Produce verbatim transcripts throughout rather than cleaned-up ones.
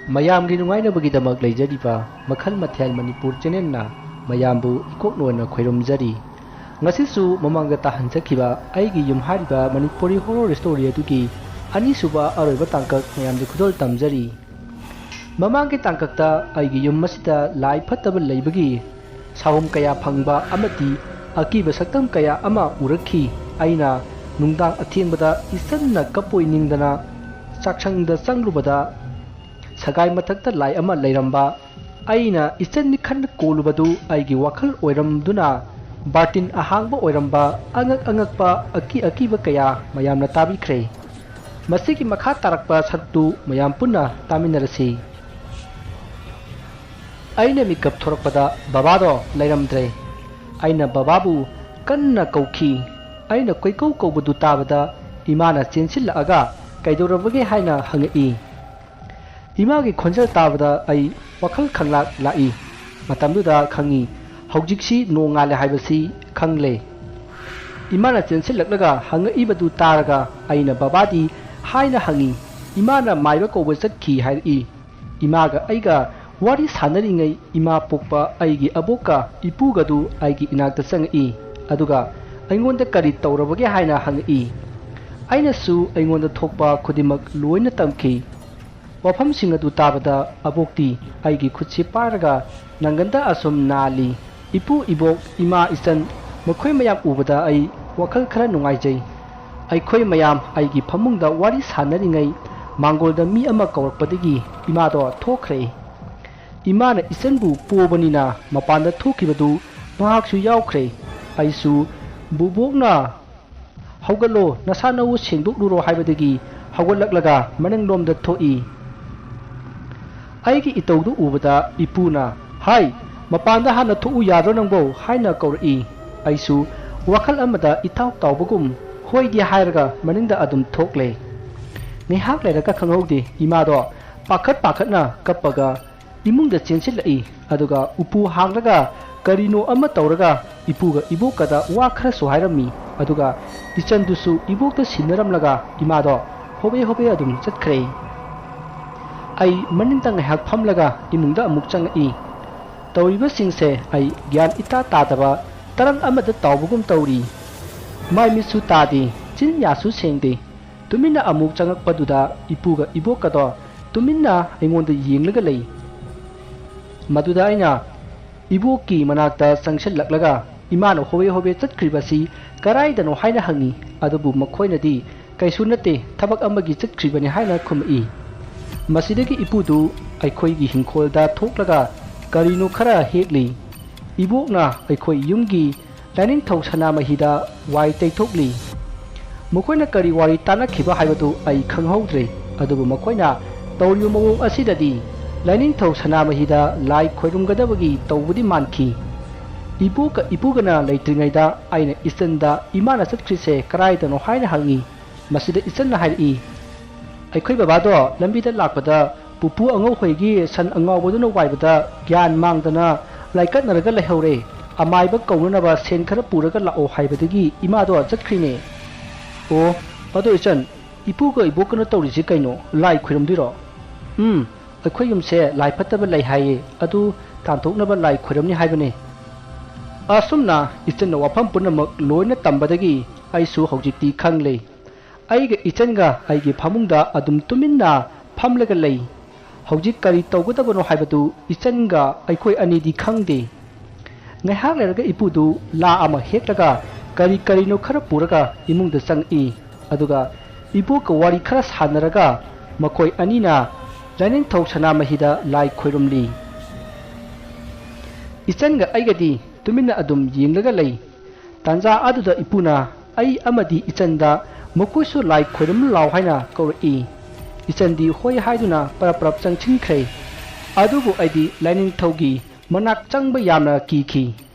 ꯃꯌꯥꯝꯒꯤ ꯅꯨꯡꯉꯥꯏꯅꯕꯒꯤꯗꯃꯛ ꯂꯩꯖꯔꯤꯕ ꯃꯈꯜ ꯃꯊꯦꯜ ꯃꯅꯤꯄꯨꯔ ꯆꯦꯅꯦꯜꯅ ꯃꯌꯥꯝꯕꯨ ꯏꯀꯣꯛ ꯅꯣꯟꯅ ꯈꯣꯏꯔꯨꯝꯖꯔꯤ꯫ ꯉꯁꯤꯁꯨ ꯃꯃꯥꯡꯗ ꯇꯥꯍꯟꯖꯈꯤꯕ ꯑꯩꯒꯤ ꯌꯨꯝ ꯍꯥꯏꯔꯤꯕ ꯃꯅꯤꯄꯨꯔꯤ ꯍꯣꯔꯣꯔ ꯁ꯭ꯇꯣꯔꯤ ꯑꯗꯨꯒꯤ ꯑꯅꯤꯁꯨꯕ ꯑꯔꯣꯏꯕ ꯇꯥꯡꯀꯛ ꯃꯌꯥꯝꯗ ꯈꯨꯗꯣꯜ ꯇꯝꯖꯔꯤ꯫ ꯃꯃꯥꯡꯒꯤ ꯇꯥꯡꯀꯛꯇ ꯑꯩꯒꯤ ꯌꯨꯝ ꯑꯁꯤꯗ ꯂꯥꯏ ꯐꯠꯇꯕ ꯂꯩꯕꯒꯤ ꯁꯥꯍꯨꯝ ꯀꯌꯥ ꯐꯪꯕ ꯑꯃꯗꯤ ꯑꯀꯤꯕ ꯁꯛꯇꯝ ꯀꯌꯥ ꯑꯃ ꯎꯔꯛꯈꯤ꯫ ꯑꯩꯅ ꯅꯨꯡꯗꯥꯡ ꯑꯊꯦꯡꯕꯗ ꯏꯆꯟꯅ ꯀꯞꯄꯣꯏ ꯅꯤꯡꯗꯅ ꯆꯥꯛꯁꯪꯗ ꯆꯪꯂꯨꯕꯗ ꯁꯒꯥꯏ ꯃꯊꯛꯇ ꯂꯥꯏ ꯑꯃ ꯂꯩꯔꯝꯕ꯫ ꯑꯩꯅ ꯏꯆꯟꯅꯤ ꯈꯟꯅ ꯀꯣꯜꯂꯨꯕꯗꯨ ꯑꯩꯒꯤ ꯋꯥꯈꯜ ꯑꯣꯏꯔꯝꯗꯨꯅ ꯕꯥꯔꯇꯤꯟ ꯑꯍꯥꯡꯕ ꯑꯣꯏꯔꯝꯕ, ꯑꯉꯛ ꯑꯉꯛꯄ ꯑꯀꯤ ꯑꯀꯤꯕ ꯀꯌꯥ ꯃꯌꯥꯝꯅ ꯇꯥꯕꯤꯈ꯭ꯔꯦ꯫ ꯃꯁꯤꯒꯤ ꯃꯈꯥ ꯇꯥꯔꯛꯄ ꯁꯔꯨꯛꯇꯨ ꯃꯌꯥꯝ ꯄꯨꯟꯅ ꯇꯥꯃꯤꯟꯅꯔꯁꯤ꯫ ꯑꯩꯅ ꯃꯤꯀꯞ ꯊꯣꯔꯛꯄꯗ ꯕꯕꯥꯗꯣ ꯂꯩꯔꯝꯗ꯭ꯔꯦ꯫ ꯑꯩꯅ ꯕꯕꯥꯕꯨ ꯀꯟꯅ ꯀꯧꯈꯤ꯫ ꯑꯩꯅ ꯀꯣꯏꯀꯧ ꯀꯧꯕꯗꯨ ꯇꯥꯕꯗ ꯏꯃꯥꯅ ꯆꯦꯟꯁꯤꯜꯂꯛꯑꯒ "ꯀꯩꯗꯧꯔꯕꯒꯦ?" ꯍꯥꯏꯅ ꯍꯪꯉꯛꯏ꯫ ꯏꯃꯥꯒꯤ ꯈꯣꯟꯖꯦꯜ ꯇꯥꯕꯗ ꯑꯩ ꯋꯥꯈꯜ ꯈꯪꯂꯥꯛ ꯂꯥꯛꯏ꯫ ꯃꯇꯝꯗꯨꯗ ꯈꯪꯉꯤ, ꯍꯧꯖꯤꯛꯁꯤ ꯅꯣꯡ ꯉꯥꯜꯂꯦ ꯍꯥꯏꯕꯁꯤ ꯈꯪꯂꯦ꯫ ꯏꯃꯥꯅ ꯆꯦꯟꯁꯤꯜꯂꯛꯂꯒ ꯍꯪꯉꯛꯏꯕꯗꯨ ꯇꯥꯔꯒ ꯑꯩꯅ ꯕꯕꯥꯗꯤ ꯍꯥꯏꯅ ꯍꯪꯉꯤ꯫ ꯏꯃꯥꯅ ꯃꯥꯏꯕ ꯀꯧꯕ ꯆꯠꯈꯤ ꯍꯥꯏꯔꯛꯏ꯫ ꯏꯃꯥꯒ ꯑꯩꯒ ꯋꯥꯔꯤ ꯁꯥꯟꯅꯔꯤꯉꯩ ꯏꯃꯥ ꯄꯣꯛꯄ ꯑꯩꯒꯤ ꯑꯕꯣꯛꯀ ꯏꯄꯨꯒꯗꯨ ꯑꯩꯒꯤ ꯏꯅꯥꯛꯇ ꯆꯪꯉꯛꯏ꯫ ꯑꯗꯨꯒ ꯑꯩꯉꯣꯟꯗ ꯀꯔꯤ ꯇꯧꯔꯕꯒꯦ ꯍꯥꯏꯅ ꯍꯪꯉꯛꯏ꯫ ꯑꯩꯅꯁꯨ ꯑꯩꯉꯣꯟꯗ ꯊꯣꯛꯄ ꯈꯨꯗꯤꯡꯃꯛ ꯂꯣꯏꯅ ꯇꯝꯈꯤ꯫ ꯋꯥꯐꯝꯁꯤꯡ ꯑꯗꯨ ꯇꯥꯕꯗ ꯑꯕꯣꯛꯇꯤ ꯑꯩꯒꯤ ꯈꯨꯠꯁꯤ ꯄꯥꯏꯔꯒ ꯅꯪꯒꯟꯗ ꯑꯁꯨꯝ ꯅꯥꯜꯂꯤ꯫ ꯏꯄꯨ, ꯏꯕꯣꯛ, ꯏꯃꯥ, ꯏꯆꯟ, ꯃꯈꯣꯏ ꯃꯌꯥꯝ ꯎꯕꯗ ꯑꯩ ꯋꯥꯈꯜ ꯈꯔ ꯅꯨꯡꯉꯥꯏꯖꯩ꯫ ꯑꯩꯈꯣꯏ ꯃꯌꯥꯝ ꯑꯩꯒꯤ ꯐꯃꯨꯡꯗ ꯋꯥꯔꯤ ꯁꯥꯟꯅꯔꯤꯉꯩ ꯃꯥꯡꯒꯣꯜꯗ ꯃꯤ ꯑꯃ ꯀꯧꯔꯛꯄꯗꯒꯤ ꯏꯃꯥꯗꯣ ꯊꯣꯛꯈ꯭ꯔꯦ꯫ ꯏꯃꯥꯅ ꯏꯆꯟꯕꯨ ꯄꯣꯕꯅꯤꯅ ꯃꯄꯥꯟꯗ ꯊꯣꯛꯈꯤꯕꯗꯨ ꯃꯍꯥꯛꯁꯨ ꯌꯥꯎꯈ꯭ꯔꯦ꯫ ꯑꯩꯁꯨ ꯕꯨꯕꯣꯛꯅ "ꯍꯧꯒꯠꯂꯣ, ꯅꯁꯥ ꯅꯎ ꯁꯦꯡꯗꯣꯛꯂꯨꯔꯣ" ꯍꯥꯏꯕꯗꯒꯤ ꯍꯧꯒꯠꯂꯛꯂꯒ ꯃꯅꯤꯡꯂꯣꯝꯗ ꯊꯣꯛꯏ꯫ ꯑꯩꯒꯤ ꯏꯇꯧꯗꯨ ꯎꯕꯗ ꯏꯄꯨꯅ, "ꯍꯥꯏ, ꯃꯄꯥꯟꯗ ꯍꯥꯟꯅ ꯊꯣꯛꯎ ꯌꯥꯗ꯭ꯔꯣ ꯅꯪꯕꯣ?" ꯍꯥꯏꯅ ꯀꯧꯔꯛꯏ꯫ ꯑꯩꯁꯨ ꯋꯥꯈꯜ ꯑꯃꯗ ꯏꯇꯥꯎ ꯇꯥꯎꯕꯒꯨꯝ ꯍꯣꯏꯗꯤ ꯍꯥꯏꯔꯒ ꯃꯅꯤꯡꯗ ꯑꯗꯨꯝ ꯊꯣꯛꯂꯦ꯫ ꯉꯥꯏꯍꯥꯛ ꯂꯩꯔꯒ ꯈꯪꯍꯧꯗꯦ, ꯏꯃꯥꯗꯣ ꯄꯥꯈꯠ ꯄꯥꯈꯠꯅ ꯀꯞꯄꯒ ꯏꯃꯨꯡꯗ ꯆꯦꯟꯁꯤꯜꯂꯛꯏ꯫ ꯑꯗꯨꯒ ꯎꯄꯨ ꯍꯥꯡꯂꯒ ꯀꯔꯤꯅꯣ ꯑꯃ ꯇꯧꯔꯒ ꯏꯄꯨꯒ ꯏꯕꯣꯛꯀꯗ ꯋꯥ ꯈꯔꯁꯨ ꯍꯥꯏꯔꯝꯃꯤ꯫ ꯑꯗꯨꯒ ꯏꯆꯟꯗꯨꯁꯨ ꯏꯕꯣꯛꯇ ꯁꯤꯟꯅꯔꯝꯂꯒ ꯏꯃꯥꯗꯣ ꯍꯣꯕꯦ ꯍꯣꯕꯦ ꯑꯗꯨꯝ ꯆꯠꯈ꯭ꯔꯦ꯫ ꯑꯩ ꯃꯅꯤꯡꯗ ꯉꯥꯏꯍꯥꯛ ꯐꯝꯂꯒ ꯏꯃꯨꯡꯗ ꯑꯃꯨꯛ ꯆꯪꯉꯛꯏ꯫ ꯇꯧꯔꯤꯕꯁꯤꯡꯁꯦ ꯑꯩ ꯒ꯭ꯌꯥꯟ ꯏꯇꯥ ꯇꯥꯗꯕ ꯇꯔꯪ ꯑꯃꯗ ꯇꯥꯎꯕꯒꯨꯝ ꯇꯧꯔꯤ꯫ ꯃꯥꯏ ꯃꯤꯠꯁꯨ ꯇꯥꯗꯦ, ꯆꯤꯟ ꯌꯥꯁꯨ ꯁꯦꯡꯗꯦ꯫ ꯇꯨꯃꯤꯟꯅ ꯑꯃꯨꯛ ꯆꯪꯉꯛꯄꯗꯨꯗ ꯏꯄꯨꯒ ꯏꯕꯣꯛꯀꯗꯣ ꯇꯨꯃꯤꯟꯅ ꯑꯩꯉꯣꯟꯗ ꯌꯦꯡꯂꯒ ꯂꯩ꯫ ꯃꯗꯨꯗ ꯑꯩꯅ ꯏꯕꯣꯛꯀꯤ ꯃꯅꯥꯛꯇ ꯆꯪꯁꯤꯜꯂꯛꯂꯒ ꯏꯃꯥꯅ ꯍꯣꯕꯦ ꯍꯣꯕꯦ ꯆꯠꯈ꯭ꯔꯤꯕꯁꯤ ꯀꯔꯥꯏꯗꯅꯣ ꯍꯥꯏꯅ ꯍꯪꯉꯤ꯫ ꯑꯗꯨꯕꯨ ꯃꯈꯣꯏꯅꯗꯤ ꯀꯩꯁꯨ ꯅꯠꯇꯦ, ꯊꯕꯛ ꯑꯃꯒꯤ ꯆꯠꯈ꯭ꯔꯤꯕꯅꯤ ꯍꯥꯏꯅ ꯈꯨꯝꯃꯛꯏ꯫ ꯃꯁꯤꯗꯒꯤ ꯏꯄꯨꯗꯨ ꯑꯩꯈꯣꯏꯒꯤ ꯍꯤꯡꯈꯣꯜꯗ ꯊꯣꯛꯂꯒ ꯀꯔꯤꯅꯣ ꯈꯔ ꯍꯦꯛꯂꯤ꯫ ꯏꯕꯣꯛꯅ ꯑꯩꯈꯣꯏ ꯌꯨꯝꯒꯤ ꯂꯥꯏꯅꯤꯡꯊꯧ ꯁꯅꯥꯃꯍꯤꯗ ꯋꯥꯏ ꯇꯩꯊꯣꯛꯂꯤ꯫ ꯃꯈꯣꯏꯅ ꯀꯔꯤ ꯋꯥꯔꯤ ꯇꯥꯟꯅꯈꯤꯕ ꯍꯥꯏꯕꯗꯨ ꯑꯩ ꯈꯪꯍꯧꯗ꯭ꯔꯦ, ꯑꯗꯨꯕꯨ ꯃꯈꯣꯏꯅ ꯇꯧꯔꯤꯕ ꯃꯑꯣꯡ ꯑꯁꯤꯗꯗꯤ ꯂꯥꯏꯅꯤꯡꯊꯧ ꯁꯅꯥꯃꯍꯤꯗ ꯂꯥꯏ ꯈꯣꯏꯔꯝꯒꯗꯕꯒꯤ ꯇꯧꯕꯗꯤ ꯃꯥꯟꯈꯤ꯫ ꯏꯕꯣꯛꯀ ꯏꯄꯨꯒꯅ ꯂꯩꯇ꯭ꯔꯤꯉꯩꯗ ꯑꯩꯅ ꯏꯆꯟꯗ ꯏꯃꯥꯅ ꯆꯠꯈ꯭ꯔꯤꯁꯦ ꯀꯔꯥꯏꯗꯅꯣ ꯍꯥꯏꯅ ꯍꯪꯉꯤ꯫ ꯃꯁꯤꯗ ꯏꯆꯟꯅ ꯍꯥꯏꯔꯛꯏ, ꯑꯩꯈꯣꯏ ꯕꯕꯥꯗꯣ ꯂꯝꯕꯤꯗ ꯂꯥꯛꯄꯗ ꯄꯨꯄꯨ ꯑꯉꯧ ꯍꯣꯏꯒꯤ ꯁꯟ ꯑꯉꯥꯎꯕꯗꯨꯅ ꯋꯥꯏꯕꯗ ꯒ꯭ꯌꯥꯟ ꯃꯥꯡꯗꯅ ꯂꯥꯏꯀꯠꯅꯔꯒ ꯂꯩꯍꯧꯔꯦ꯫ ꯑꯃꯥꯏꯕ ꯀꯧꯅꯅꯕ ꯁꯦꯟ ꯈꯔ ꯄꯨꯔꯒ ꯂꯥꯛꯑꯣ ꯍꯥꯏꯕꯗꯒꯤ ꯏꯃꯥꯗꯣ ꯆꯠꯈ꯭ꯔꯤꯅꯦ꯫ ꯑꯣ, ꯑꯗꯣ ꯏꯆꯟ, ꯏꯄꯨꯒ ꯏꯕꯣꯛꯀꯅ ꯇꯧꯔꯤꯁꯤ ꯀꯩꯅꯣ? ꯂꯥꯏ ꯈꯣꯏꯔꯝꯗꯣꯏꯔꯣ? ꯎꯝ, ꯑꯩꯈꯣꯏ ꯌꯨꯝꯁꯦ ꯂꯥꯏ ꯐꯠꯇꯕ ꯂꯩ ꯍꯥꯏꯌꯦ, ꯑꯗꯨ ꯇꯥꯟꯊꯣꯛꯅꯕ ꯂꯥꯏ ꯈꯣꯏꯔꯝꯅꯤ ꯍꯥꯏꯕꯅꯦ꯫ ꯑꯁꯨꯝꯅ ꯏꯆꯟꯅ ꯋꯥꯐꯝ ꯄꯨꯝꯅꯃꯛ ꯂꯣꯏꯅ ꯇꯝꯕꯗꯒꯤ ꯑꯩꯁꯨ ꯍꯧꯖꯤꯛꯇꯤ ꯈꯪꯂꯦ꯫ ꯑꯩꯒ ꯏꯆꯟꯒ ꯑꯩꯒꯤ ꯐꯃꯨꯡꯗ ꯑꯗꯨꯝ ꯇꯨꯃꯤꯟꯅ ꯐꯝꯂꯒ ꯂꯩ꯫ ꯍꯧꯖꯤꯛ ꯀꯔꯤ ꯇꯧꯒꯗꯕꯅꯣ ꯍꯥꯏꯕꯗꯨ ꯏꯆꯟꯒ ꯑꯩꯈꯣꯏ ꯑꯅꯤꯗꯤ ꯈꯪꯗꯦ꯫ ꯉꯥꯏꯍꯥꯛ ꯂꯩꯔꯒ ꯏꯄꯨꯗꯨ ꯂꯥ ꯑꯃ ꯍꯦꯛꯂꯒ ꯀꯔꯤ ꯀꯔꯤꯅꯣ ꯈꯔ ꯄꯨꯔꯒ ꯏꯃꯨꯡꯗ ꯆꯪꯉꯛꯏ꯫ ꯑꯗꯨꯒ ꯏꯕꯣꯛꯀ ꯋꯥꯔꯤ ꯈꯔ ꯁꯥꯟꯅꯔꯒ ꯃꯈꯣꯏ ꯑꯅꯤꯅ ꯂꯥꯏꯅꯤꯡꯊꯧ ꯁꯅꯥꯃꯍꯤꯗ ꯂꯥꯏ ꯈꯣꯏꯔꯝꯂꯤ꯫ ꯏꯆꯟꯒ ꯑꯩꯒꯗꯤ ꯇꯨꯃꯤꯟꯅ ꯑꯗꯨꯝ ꯌꯦꯡꯂꯒ ꯂꯩ꯫ ꯇꯥꯟꯖꯥ ꯑꯗꯨꯗ ꯏꯄꯨꯅ ꯑꯩ ꯑꯃꯗꯤ ꯏꯆꯟꯗ ꯃꯈꯣꯏꯁꯨ ꯂꯥꯏ ꯈꯣꯏꯔꯝ ꯂꯥꯎ ꯍꯥꯏꯅ ꯀꯧꯔꯛꯏ꯫ ꯏꯆꯟꯗꯤ ꯍꯣꯏ ꯍꯥꯏꯗꯨꯅ ꯄꯔꯞ ꯄꯔꯞ ꯆꯪꯁꯤꯟꯈ꯭ꯔꯦ꯫ ꯑꯗꯨꯕꯨ ꯑꯩꯗꯤ ꯂꯥꯏꯅꯤꯡꯊꯧꯒꯤ ꯃꯅꯥꯛ ꯆꯪꯕ ꯌꯥꯝꯅ ꯀꯤꯈꯤ꯫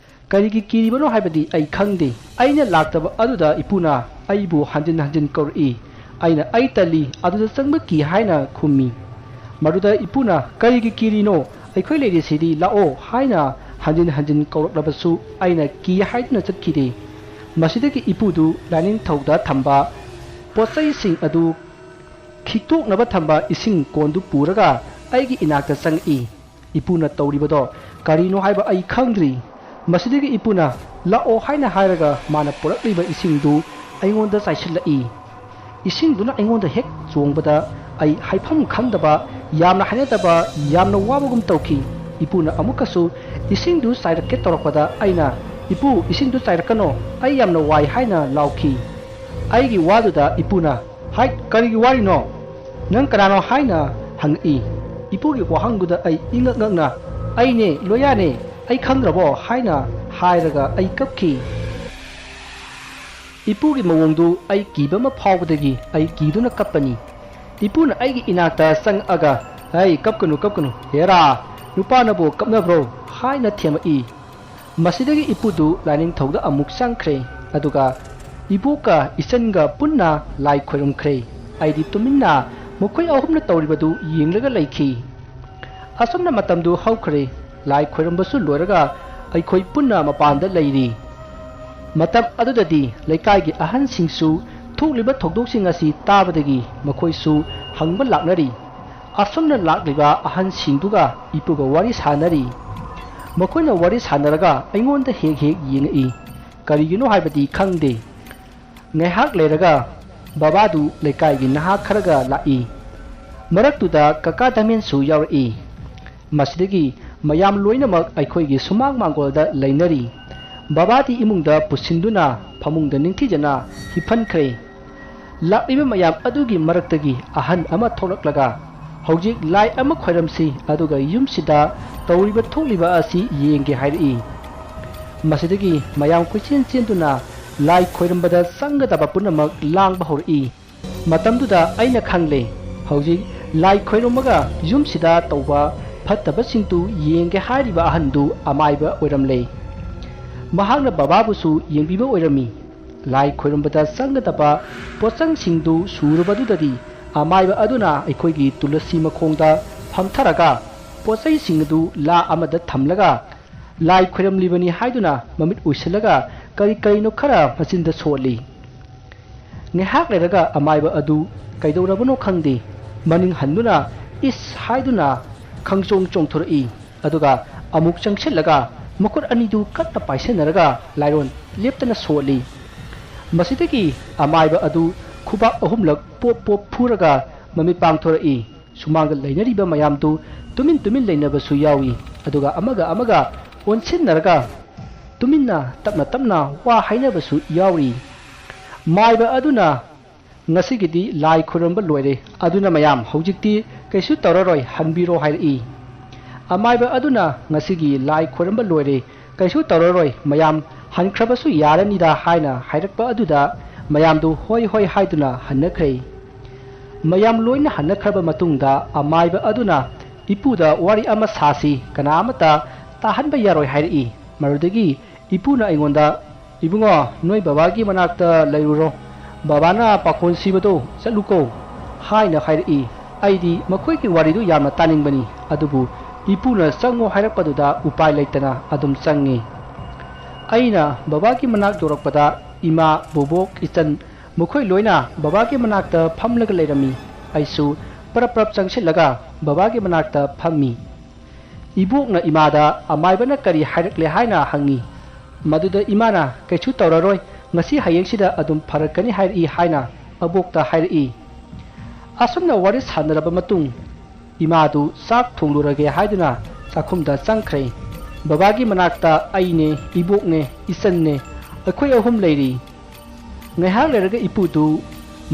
ꯀꯔꯤꯒꯤ ꯀꯤꯔꯤꯕꯅꯣ ꯍꯥꯏꯕꯗꯤ ꯑꯩ ꯈꯪꯗꯦ꯫ ꯑꯩꯅ ꯂꯥꯛꯇꯕ ꯑꯗꯨꯗ ꯏꯄꯨꯅ ꯑꯩꯕꯨ ꯍꯟꯖꯤꯟ ꯍꯟꯖꯤꯟ ꯀꯧꯔꯛꯏ꯫ ꯑꯩꯅ "ꯑꯩ ꯇꯜꯂꯤ, ꯑꯗꯨꯗ ꯆꯪꯕ ꯀꯤ" ꯍꯥꯏꯅ ꯈꯨꯝꯃꯤ꯫ ꯃꯗꯨꯗ ꯏꯄꯨꯅ "ꯀꯔꯤꯒꯤ ꯀꯤꯔꯤꯅꯣ? ꯑꯩꯈꯣꯏ ꯂꯩꯔꯤꯁꯤꯗꯤ, ꯂꯥꯛꯑꯣ" ꯍꯥꯏꯅ ꯍꯟꯖꯤꯟ ꯍꯟꯖꯤꯟ ꯀꯧꯔꯛꯂꯕꯁꯨ ꯑꯩꯅ ꯀꯤ ꯍꯥꯏꯗꯨꯅ ꯆꯠꯈꯤꯗꯦ꯫ ꯃꯁꯤꯗꯒꯤ ꯏꯄꯨꯗꯨ ꯂꯥꯏꯅꯤꯡꯊꯧꯗ ꯊꯝꯕ ꯄꯣꯠꯆꯩꯁꯤꯡ ꯑꯗꯨ ꯈꯤꯛꯇꯣꯛꯅꯕ ꯊꯝꯕ ꯏꯁꯤꯡ ꯀꯣꯟꯗꯨ ꯄꯨꯔꯒ ꯑꯩꯒꯤ ꯏꯅꯥꯛꯇ ꯆꯪꯉꯛꯏ꯫ ꯏꯄꯨꯅ ꯇꯧꯔꯤꯕꯗꯣ ꯀꯔꯤꯅꯣ ꯍꯥꯏꯕ ꯑꯩ ꯈꯪꯗ꯭ꯔꯤ꯫ ꯃꯁꯤꯗꯒꯤ ꯏꯄꯨꯅ "ꯂꯥꯛꯑꯣ" ꯍꯥꯏꯅ ꯍꯥꯏꯔꯒ ꯃꯥꯅ ꯄꯨꯔꯛꯂꯤꯕ ꯏꯁꯤꯡꯗꯨ ꯑꯩꯉꯣꯟꯗ ꯆꯥꯏꯁꯤꯜꯂꯛꯏ꯫ ꯏꯁꯤꯡꯗꯨꯅ ꯑꯩꯉꯣꯟꯗ ꯍꯦꯛ ꯆꯣꯡꯕꯗ ꯑꯩ ꯍꯥꯏꯐꯝ ꯈꯪꯗꯕ, ꯌꯥꯝꯅ ꯍꯩꯅꯗꯕ, ꯌꯥꯝꯅ ꯋꯥꯕꯒꯨꯝ ꯇꯧꯈꯤ꯫ ꯏꯄꯨꯅ ꯑꯃꯨꯛꯀꯁꯨ ꯏꯁꯤꯡꯗꯨ ꯆꯥꯏꯔꯛꯀꯦ ꯇꯧꯔꯛꯄꯗ ꯑꯩꯅ, "ꯏꯄꯨ, ꯏꯁꯤꯡꯗꯨ ꯆꯥꯏꯔꯛꯀꯅꯣ, ꯑꯩ ꯌꯥꯝꯅ ꯋꯥꯏ" ꯍꯥꯏꯅ ꯂꯥꯎꯈꯤ꯫ ꯑꯩꯒꯤ ꯋꯥꯗꯨꯗ ꯏꯄꯨꯅ, "ꯍꯥꯏꯠ, ꯀꯔꯤꯒꯤ ꯋꯥꯔꯤꯅꯣ? ꯅꯪ ꯀꯅꯥꯅꯣ?" ꯍꯥꯏꯅ ꯍꯪꯉꯛꯏ꯫ ꯏꯄꯨꯒꯤ ꯋꯥꯍꯪꯗꯨꯗ ꯑꯩ ꯏꯉꯛ ꯉꯛꯅ, "ꯑꯩꯅꯦ, ꯂꯣꯌꯥꯅꯦ, ꯑꯩ ꯈꯪꯗ꯭ꯔꯕꯣ?" ꯍꯥꯏꯅ ꯍꯥꯏꯔꯒ ꯑꯩ ꯀꯞꯈꯤ꯫ ꯏꯄꯨꯒꯤ ꯃꯑꯣꯡꯗꯨ ꯑꯩ ꯀꯤꯕ ꯑꯃ ꯐꯥꯎꯕꯗꯒꯤ ꯑꯩ ꯀꯤꯗꯨꯅ ꯀꯞꯄꯅꯤ꯫ ꯏꯄꯨꯅ ꯑꯩꯒꯤ ꯏꯅꯥꯛꯇ ꯆꯪꯉꯛꯑꯒ, "ꯍꯩ, ꯀꯞꯀꯅꯨ, ꯀꯞꯀꯅꯨ, ꯍꯦꯔꯥ, ꯅꯨꯄꯥꯅꯕꯨ ꯀꯞꯅꯕ꯭ꯔꯣ?" ꯍꯥꯏꯅ ꯊꯦꯝꯃꯛꯏ꯫ ꯃꯁꯤꯗꯒꯤ ꯏꯄꯨꯗꯨ ꯂꯥꯏꯅꯤꯡꯊꯧꯗ ꯑꯃꯨꯛ ꯆꯪꯈ꯭ꯔꯦ, ꯑꯗꯨꯒ ꯏꯕꯣꯛꯀ ꯏꯆꯟꯒ ꯄꯨꯟꯅ ꯂꯥꯏ ꯈꯣꯏꯔꯝꯈ꯭ꯔꯦ꯫ ꯑꯩꯗꯤ ꯇꯨꯃꯤꯟꯅ ꯃꯈꯣꯏ ꯑꯍꯨꯝꯅ ꯇꯧꯔꯤꯕꯗꯨ ꯌꯦꯡꯂꯒ ꯂꯩꯈꯤ꯫ ꯑꯁꯨꯝꯅ ꯃꯇꯝꯗꯨ ꯍꯧꯈ꯭ꯔꯦ꯫ ꯂꯥꯏ ꯈꯣꯏꯔꯝꯕꯁꯨ ꯂꯣꯏꯔꯒ ꯑꯩꯈꯣꯏ ꯄꯨꯟꯅ ꯃꯄꯥꯟꯗ ꯂꯩꯔꯤ꯫ ꯃꯇꯝ ꯑꯗꯨꯗꯗꯤ ꯂꯩꯀꯥꯏꯒꯤ ꯑꯍꯟꯁꯤꯡꯁꯨ ꯊꯣꯛꯂꯤꯕ ꯊꯧꯗꯣꯛꯁꯤꯡ ꯑꯁꯤ ꯇꯥꯕꯗꯒꯤ ꯃꯈꯣꯏꯁꯨ ꯍꯪꯕ ꯂꯥꯛꯅꯔꯤ꯫ ꯑꯁꯨꯝꯅ ꯂꯥꯛꯂꯤꯕ ꯑꯍꯟꯁꯤꯡꯗꯨꯒ ꯏꯄꯨꯒ ꯋꯥꯔꯤ ꯁꯥꯅꯔꯤ꯫ ꯃꯈꯣꯏꯅ ꯋꯥꯔꯤ ꯁꯥꯅꯔꯒ ꯑꯩꯉꯣꯟꯗ ꯍꯦꯛ ꯍꯦꯛ ꯌꯦꯡꯉꯛꯏ꯫ ꯀꯔꯤꯒꯤꯅꯣ ꯍꯥꯏꯕꯗꯤ ꯈꯪꯗꯦ꯫ ꯉꯥꯏꯍꯥꯛ ꯂꯩꯔꯒ ꯕꯕꯥꯗꯨ ꯂꯩꯀꯥꯏꯒꯤ ꯅꯍꯥ ꯈꯔꯒ ꯂꯥꯛꯏ꯫ ꯃꯔꯛꯇꯨꯗ ꯀꯀꯥ ꯙꯃꯦꯟꯁꯨ ꯌꯥꯎꯔꯛꯏ꯫ ꯃꯁꯤꯗꯒꯤ ꯃꯌꯥꯝ ꯂꯣꯏꯅꯃꯛ ꯑꯩꯈꯣꯏꯒꯤ ꯁꯨꯃꯥꯡ ꯃꯥꯡꯒꯣꯜꯗ ꯂꯩꯅꯔꯤ꯫ ꯕꯕꯥꯗꯤ ꯏꯃꯨꯡꯗ ꯄꯨꯁꯤꯟꯗꯨꯅ ꯐꯃꯨꯡꯗ ꯅꯤꯡꯊꯤꯖꯅ ꯍꯤꯞꯍꯟꯈ꯭ꯔꯦ꯫ ꯂꯥꯛꯂꯤꯕ ꯃꯌꯥꯝ ꯑꯗꯨꯒꯤ ꯃꯔꯛꯇꯒꯤ ꯑꯍꯟ ꯑꯃ ꯊꯣꯛꯂꯛꯂꯒ, "ꯍꯧꯖꯤꯛ ꯂꯥꯏ ꯑꯃ ꯈꯣꯏꯔꯝꯁꯤ, ꯑꯗꯨꯒ ꯌꯨꯝꯁꯤꯗ ꯇꯧꯔꯤꯕ ꯊꯣꯛꯂꯤꯕ ꯑꯁꯤ ꯌꯦꯡꯒꯦ" ꯍꯥꯏꯔꯛꯏ꯫ ꯃꯁꯤꯗꯒꯤ ꯃꯌꯥꯝ ꯀꯣꯏꯆꯦꯟ ꯆꯦꯟꯗꯨꯅ ꯂꯥꯏ ꯈꯣꯏꯔꯝꯕꯗ ꯆꯪꯒꯗꯕ ꯄꯨꯝꯅꯃꯛ ꯂꯥꯡꯕ ꯍꯧꯔꯛꯏ꯫ ꯃꯇꯝꯗꯨꯗ ꯑꯩꯅ ꯈꯪꯂꯦ, ꯍꯧꯖꯤꯛ ꯂꯥꯏ ꯈꯣꯏꯔꯝꯃꯒ ꯌꯨꯝꯁꯤꯗ ꯇꯧꯕ ꯐꯠꯇꯕꯁꯤꯡꯗꯨ ꯌꯦꯡꯒꯦ ꯍꯥꯏꯔꯤꯕ ꯑꯍꯟꯗꯨ ꯑꯃꯥꯏꯕ ꯑꯣꯏꯔꯝꯂꯦ꯫ ꯃꯍꯥꯛꯅ ꯕꯕꯥꯕꯨꯁꯨ ꯌꯦꯡꯕꯤꯕ ꯑꯣꯏꯔꯝꯃꯤ꯫ ꯂꯥꯏ ꯈꯣꯏꯔꯝꯕꯗ ꯆꯪꯒꯗꯕ ꯄꯣꯠꯆꯪꯁꯤꯡꯗꯨ ꯁꯨꯔꯕꯗꯨꯗꯗꯤ ꯑꯃꯥꯏꯕ ꯑꯗꯨꯅ ꯑꯩꯈꯣꯏꯒꯤ ꯇꯨꯂꯁꯤ ꯃꯈꯣꯡꯗ ꯐꯝꯊꯔꯒ ꯄꯣꯠꯆꯩꯁꯤꯡ ꯑꯗꯨ ꯂꯥ ꯑꯃꯗ ꯊꯝꯂꯒ ꯂꯥꯏ ꯈꯣꯏꯔꯝꯂꯤꯕꯅꯤ ꯍꯥꯏꯗꯨꯅ ꯃꯃꯤꯠ ꯎꯏꯁꯤꯜꯂꯒ ꯀꯔꯤ ꯀꯔꯤꯅꯣ ꯈꯔ ꯃꯆꯤꯟꯗ ꯁꯣꯜꯂꯤ꯫ ꯉꯥꯏꯍꯥꯛ ꯂꯩꯔꯒ ꯑꯃꯥꯏꯕ ꯑꯗꯨ ꯀꯩꯗꯧꯔꯕꯅꯣ ꯈꯪꯗꯦ, ꯃꯅꯤꯡ ꯍꯟꯗꯨꯅ "ꯏꯁ" ꯍꯥꯏꯗꯨꯅ ꯈꯪꯆꯣꯡ ꯆꯣꯡꯊꯣꯔꯛꯏ꯫ ꯑꯗꯨꯒ ꯑꯃꯨꯛ ꯆꯪꯁꯤꯜꯂꯒ ꯃꯈꯨꯠ ꯑꯅꯤꯗꯨ ꯀꯟꯅ ꯄꯥꯏꯁꯤꯟꯅꯔꯒ ꯂꯥꯏꯔꯣꯟ ꯂꯦꯞꯇꯅ ꯁꯣꯜꯂꯤ꯫ ꯃꯁꯤꯗꯒꯤ ꯑꯃꯥꯏꯕ ꯑꯗꯨ ꯈꯨꯕꯥꯛ ꯑꯍꯨꯝꯂꯛ ꯄꯣꯞ ꯄꯣꯞ ꯐꯨꯔꯒ ꯃꯃꯤꯠ ꯄꯥꯡꯊꯣꯔꯛꯏ꯫ ꯁꯨꯃꯥꯡꯗ ꯂꯩꯅꯔꯤꯕ ꯃꯌꯥꯝꯗꯨ ꯇꯨꯃꯤꯟ ꯇꯨꯃꯤꯟ ꯂꯩꯅꯕꯁꯨ ꯌꯥꯎꯏ꯫ ꯑꯗꯨꯒ ꯑꯃꯒ ꯑꯃꯒ ꯑꯣꯟꯁꯤꯟꯅꯔꯒ ꯇꯨꯃꯤꯟꯅ ꯇꯞꯅ ꯇꯞꯅ ꯋꯥ ꯍꯥꯏꯅꯕꯁꯨ ꯌꯥꯎꯔꯤ꯫ ꯃꯥꯏꯕ ꯑꯗꯨꯅ "ꯉꯁꯤꯒꯤꯗꯤ ꯂꯥꯏ ꯈꯨꯔꯝꯕ ꯂꯣꯏꯔꯦ, ꯑꯗꯨꯅ ꯃꯌꯥꯝ ꯍꯧꯖꯤꯛꯇꯤ ꯀꯩꯁꯨ ꯇꯧꯔꯔꯣꯏ, ꯍꯟꯕꯤꯔꯣ" ꯍꯥꯏꯔꯛꯏ꯫ ꯑꯃꯥꯏꯕ ꯑꯗꯨꯅ "ꯉꯁꯤꯒꯤ ꯂꯥꯏ ꯈꯨꯔꯝꯕ ꯂꯣꯏꯔꯦ, ꯀꯩꯁꯨ ꯇꯧꯔꯔꯣꯏ, ꯃꯌꯥꯝ ꯍꯟꯈ꯭ꯔꯕꯁꯨ ꯌꯥꯔꯅꯤꯗ" ꯍꯥꯏꯅ ꯍꯥꯏꯔꯛꯄ ꯑꯗꯨꯗ ꯃꯌꯥꯝꯗꯨ "ꯍꯣꯏ ꯍꯣꯏ" ꯍꯥꯏꯗꯨꯅ ꯍꯟꯅꯈ꯭ꯔꯦ꯫ ꯃꯌꯥꯝ ꯂꯣꯏꯅ ꯍꯟꯅꯈ꯭ꯔꯕ ꯃꯇꯨꯡꯗ ꯑꯃꯥꯏꯕ ꯑꯗꯨꯅ ꯏꯄꯨꯗ "ꯋꯥꯔꯤ ꯑꯃ ꯁꯥꯁꯤ, ꯀꯅꯥ ꯑꯃꯠꯇ ꯇꯥꯍꯟꯕ ꯌꯥꯔꯣꯏ" ꯍꯥꯏꯔꯛꯏ꯫ ꯃꯗꯨꯗꯒꯤ ꯏꯄꯨꯅ ꯑꯩꯉꯣꯟꯗ "ꯏꯕꯨꯡꯉꯣ, ꯅꯣꯏ ꯕꯕꯥꯒꯤ ꯃꯅꯥꯛꯇ ꯂꯩꯔꯨꯔꯣ, ꯕꯕꯥꯅ ꯄꯥꯈꯣꯟ ꯁꯤꯕꯗꯣ ꯆꯠꯂꯨꯀꯣ" ꯍꯥꯏꯅ ꯍꯥꯏꯔꯛꯏ꯫ ꯑꯩꯗꯤ ꯃꯈꯣꯏꯒꯤ ꯋꯥꯔꯤꯗꯨ ꯌꯥꯝꯅ ꯇꯥꯅꯤꯡꯕꯅꯤ, ꯑꯗꯨꯕꯨ ꯏꯄꯨꯅ "ꯆꯪꯉꯣ" ꯍꯥꯏꯔꯛꯄꯗꯨꯗ ꯎꯄꯥꯏ ꯂꯩꯇꯅ ꯑꯗꯨꯝ ꯆꯪꯉꯤ꯫ ꯑꯩꯅ ꯕꯕꯥꯒꯤ ꯃꯅꯥꯛ ꯌꯧꯔꯛꯄꯗ ꯏꯃꯥ, ꯕꯣꯕꯣꯛ, ꯏꯆꯟ ꯃꯈꯣꯏ ꯂꯣꯏꯅ ꯕꯕꯥꯒꯤ ꯃꯅꯥꯛꯇ ꯐꯝꯂꯒ ꯂꯩꯔꯝꯃꯤ꯫ ꯑꯩꯁꯨ ꯄꯔꯞ ꯄꯔꯞ ꯆꯪꯁꯤꯜꯂꯒ ꯕꯕꯥꯒꯤ ꯃꯅꯥꯛꯇ ꯐꯝꯃꯤ꯫ ꯏꯕꯣꯛꯅ ꯏꯃꯥꯗ ꯑꯃꯥꯏꯕꯅ ꯀꯔꯤ ꯍꯥꯏꯔꯛꯂꯦ ꯍꯥꯏꯅ ꯍꯪꯉꯤ꯫ ꯃꯗꯨꯗ ꯏꯃꯥꯅ "ꯀꯩꯁꯨ ꯇꯧꯔꯔꯣꯏ, ꯉꯁꯤ ꯍꯌꯦꯡꯁꯤꯗ ꯑꯗꯨꯝ ꯐꯔꯛꯀꯅꯤ" ꯍꯥꯏꯔꯛꯏ ꯍꯥꯏꯅ ꯑꯕꯣꯛꯇ ꯍꯥꯏꯔꯛꯏ꯫ ꯑꯁꯨꯝꯅ ꯋꯥꯔꯤ ꯁꯥꯟꯅꯔꯕ ꯃꯇꯨꯡ, ꯏꯃꯥꯗꯨ ꯆꯥꯛ ꯊꯣꯡꯂꯨꯔꯒꯦ ꯍꯥꯏꯗꯨꯅ ꯆꯥꯛꯈꯨꯝꯗ ꯆꯪꯈ꯭ꯔꯦ꯫ ꯕꯕꯥꯒꯤ ꯃꯅꯥꯛꯇ ꯑꯩꯅꯦ, ꯏꯕꯣꯛꯅꯦ, ꯏꯆꯟꯅꯦ, ꯑꯩꯈꯣꯏ ꯑꯍꯨꯝ ꯂꯩꯔꯤ꯫ ꯉꯥꯏꯍꯥꯛ ꯂꯩꯔꯒ ꯏꯄꯨꯗꯨ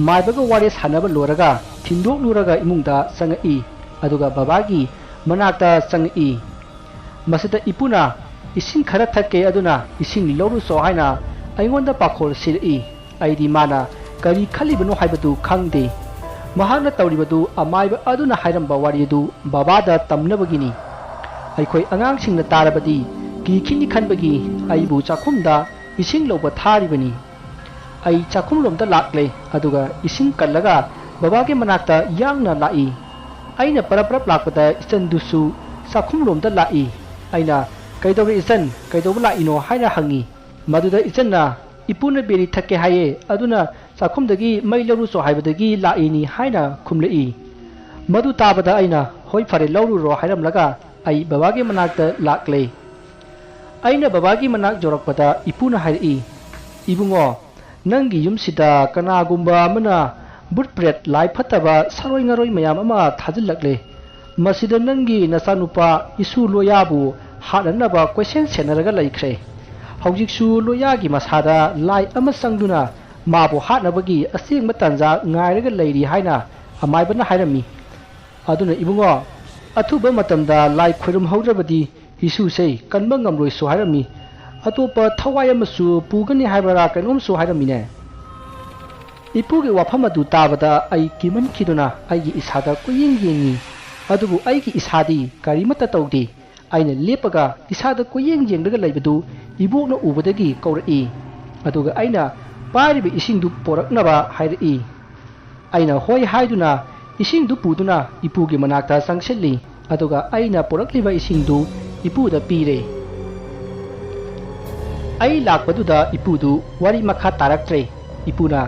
ꯃꯥꯏꯕꯒ ꯋꯥꯔꯤ ꯁꯥꯟꯅꯕ ꯂꯣꯏꯔꯒ ꯊꯤꯟꯗꯣꯛꯂꯨꯔꯒ ꯏꯃꯨꯡꯗ ꯆꯪꯉꯛꯏ꯫ ꯑꯗꯨꯒ ꯕꯕꯥꯒꯤ ꯃꯅꯥꯛꯇ ꯆꯪꯉꯛꯏ꯫ ꯃꯁꯤꯗ ꯏꯄꯨꯅ "ꯏꯁꯤꯡ ꯈꯔ ꯊꯛꯀꯦ, ꯑꯗꯨꯅ ꯏꯁꯤꯡ ꯂꯧꯔꯨꯆꯣ" ꯍꯥꯏꯅ ꯑꯩꯉꯣꯟꯗ ꯄꯥꯈꯣꯜ ꯁꯤꯔꯛꯏ꯫ ꯑꯩꯗꯤ ꯃꯥꯅ ꯀꯔꯤ ꯈꯜꯂꯤꯕꯅꯣ ꯍꯥꯏꯕꯗꯨ ꯈꯪꯗꯦ꯫ ꯃꯍꯥꯛꯅ ꯇꯧꯔꯤꯕꯗꯨ ꯑꯃꯥꯏꯕ ꯑꯗꯨꯅ ꯍꯥꯏꯔꯝꯕ ꯋꯥꯔꯤꯗꯨ ꯕꯕꯥꯗ ꯇꯝꯅꯕꯒꯤꯅꯤ꯫ ꯑꯩꯈꯣꯏ ꯑꯉꯥꯡꯁꯤꯡꯅ ꯇꯥꯔꯕꯗꯤ ꯀꯤꯈꯤꯅꯤ ꯈꯟꯕꯒꯤ ꯑꯩꯕꯨ ꯆꯥꯛꯈꯨꯝꯗ ꯏꯁꯤꯡ ꯂꯧꯕ ꯊꯥꯔꯤꯕꯅꯤ꯫ ꯑꯩ ꯆꯥꯛꯈꯨꯝꯂꯣꯝꯗ ꯂꯥꯛꯂꯦ, ꯑꯗꯨꯒ ꯏꯁꯤꯡ ꯀꯜꯂꯒ ꯕꯕꯥꯒꯤ ꯃꯅꯥꯛꯇ ꯌꯥꯡꯅ ꯂꯥꯛꯏ꯫ ꯑꯩꯅ ꯄꯔꯞ ꯄꯔꯞ ꯂꯥꯛꯄꯗ ꯏꯆꯟꯗꯨꯁꯨ ꯆꯥꯛꯈꯨꯝꯂꯣꯝꯗ ꯂꯥꯛꯏ꯫ ꯑꯩꯅ "ꯀꯩꯗꯧꯔꯦ ꯏꯆꯟ, ꯀꯩꯗꯧꯕ ꯂꯥꯛꯏꯅꯣ?" ꯍꯥꯏꯅ ꯍꯪꯉꯤ꯫ ꯃꯗꯨꯗ ꯏꯆꯟꯅ "ꯏꯄꯨꯅ ꯕꯦꯔꯤ ꯊꯛꯀꯦ ꯍꯥꯏꯌꯦ, ꯑꯗꯨꯅ ꯆꯥꯛꯈꯨꯝꯗꯒꯤ ꯃꯩ ꯂꯧꯔꯨꯆꯣ ꯍꯥꯏꯕꯗꯒꯤ ꯂꯥꯛꯏꯅꯤ" ꯍꯥꯏꯅ ꯈꯨꯝꯂꯛꯏ꯫ ꯃꯗꯨ ꯇꯥꯕꯗ ꯑꯩꯅ "ꯍꯣꯏ, ꯐꯔꯦ, ꯂꯧꯔꯨꯔꯣ" ꯍꯥꯏꯔꯝꯂꯒ ꯑꯩ ꯕꯕꯥꯒꯤ ꯃꯅꯥꯛꯇ ꯂꯥꯛꯂꯦ꯫ ꯑꯩꯅ ꯕꯕꯥꯒꯤ ꯃꯅꯥꯛ ꯌꯧꯔꯛꯄꯗ ꯏꯄꯨꯅ ꯍꯥꯏꯔꯛꯏ, "ꯏꯕꯨꯡꯉꯣ, ꯅꯪꯒꯤ ꯌꯨꯝꯁꯤꯗ ꯀꯅꯥꯒꯨꯝꯕ ꯑꯃꯅ ꯕꯨꯠ ꯄ꯭ꯔꯦꯠ, ꯂꯥꯏ ꯐꯠꯇꯕ, ꯁꯥꯔꯣꯏ ꯉꯥꯔꯣꯏ ꯃꯌꯥꯝ ꯑꯃ ꯊꯥꯖꯤꯜꯂꯛꯂꯦ꯫ ꯃꯁꯤꯗ ꯅꯪꯒꯤ ꯅꯆꯥꯅꯨꯄꯥ ꯏꯁꯨ ꯂꯣꯌꯥꯕꯨ ꯍꯥꯠꯅꯅꯕ ꯀꯣꯏꯁꯦꯟ ꯁꯦꯟꯅꯔꯒ ꯂꯩꯈ꯭ꯔꯦ꯫ ꯍꯧꯖꯤꯛꯁꯨ ꯂꯣꯌꯥꯒꯤ ꯃꯁꯥꯗ ꯂꯥꯏ ꯑꯃ ꯆꯪꯗꯨꯅ ꯃꯥꯕꯨ ꯍꯥꯠꯅꯕꯒꯤ ꯑꯁꯦꯡꯕ ꯇꯥꯟꯖꯥ ꯉꯥꯏꯔꯒ ꯂꯩꯔꯤ" ꯍꯥꯏꯅ ꯑꯃꯥꯏꯕꯅ ꯍꯥꯏꯔꯝꯃꯤ꯫ ꯑꯗꯨꯅ ꯏꯕꯨꯡꯉꯣ, ꯑꯊꯨꯕ ꯃꯇꯝꯗ ꯂꯥꯏ ꯈꯣꯏꯔꯝꯍꯧꯗ꯭ꯔꯕꯗꯤ ꯏꯁꯨꯁꯦ ꯀꯟꯕ ꯉꯝꯂꯣꯏꯁꯨ ꯍꯥꯏꯔꯝꯃꯤ꯫ ꯑꯇꯣꯞꯄ ꯊꯋꯥꯏ ꯑꯃꯁꯨ ꯄꯨꯒꯅꯤ ꯍꯥꯏꯕꯔꯥ ꯀꯩꯅꯣꯝꯁꯨ ꯍꯥꯏꯔꯝꯃꯤꯅꯦ꯫ ꯏꯄꯨꯒꯤ ꯋꯥꯐꯝ ꯑꯗꯨ ꯇꯥꯕꯗ ꯑꯩ ꯀꯤꯃꯟꯈꯤꯗꯨꯅ ꯑꯩꯒꯤ ꯏꯁꯥꯗ ꯀꯣꯏꯌꯦꯡ ꯌꯦꯡꯉꯤ꯫ ꯑꯗꯨꯕꯨ ꯑꯩꯒꯤ ꯏꯁꯥꯗꯤ ꯀꯔꯤꯃꯠꯇ ꯇꯧꯗꯦ꯫ ꯑꯩꯅ ꯂꯦꯞꯄꯒ ꯏꯁꯥꯗ ꯀꯣꯏꯌꯦꯡ ꯌꯦꯡꯂꯒ ꯂꯩꯕꯗꯨ ꯏꯕꯣꯛꯅ ꯎꯕꯗꯒꯤ ꯀꯧꯔꯛꯏ꯫ ꯑꯗꯨꯒ ꯑꯩꯅ ꯄꯥꯏꯔꯤꯕ ꯏꯁꯤꯡꯗꯨ ꯄꯣꯔꯛꯅꯕ ꯍꯥꯏꯔꯛꯏ꯫ ꯑꯩꯅ ꯍꯣꯏ ꯍꯥꯏꯗꯨꯅ ꯏꯁꯤꯡꯗꯨ ꯄꯨꯗꯨꯅ ꯏꯄꯨꯒꯤ ꯃꯅꯥꯛꯇ ꯆꯪꯁꯤꯜꯂꯤ꯫ ꯑꯗꯨꯒ ꯑꯩꯅ ꯄꯨꯔꯛꯂꯤꯕ ꯏꯁꯤꯡꯗꯨ ꯏꯄꯨꯗ ꯄꯤꯔꯦ꯫ ꯑꯩ ꯂꯥꯛꯄꯗꯨꯗ ꯏꯄꯨꯗꯨ ꯋꯥꯔꯤ ꯃꯈꯥ ꯇꯥꯔꯛꯇ꯭ꯔꯦ꯫ ꯏꯄꯨꯅ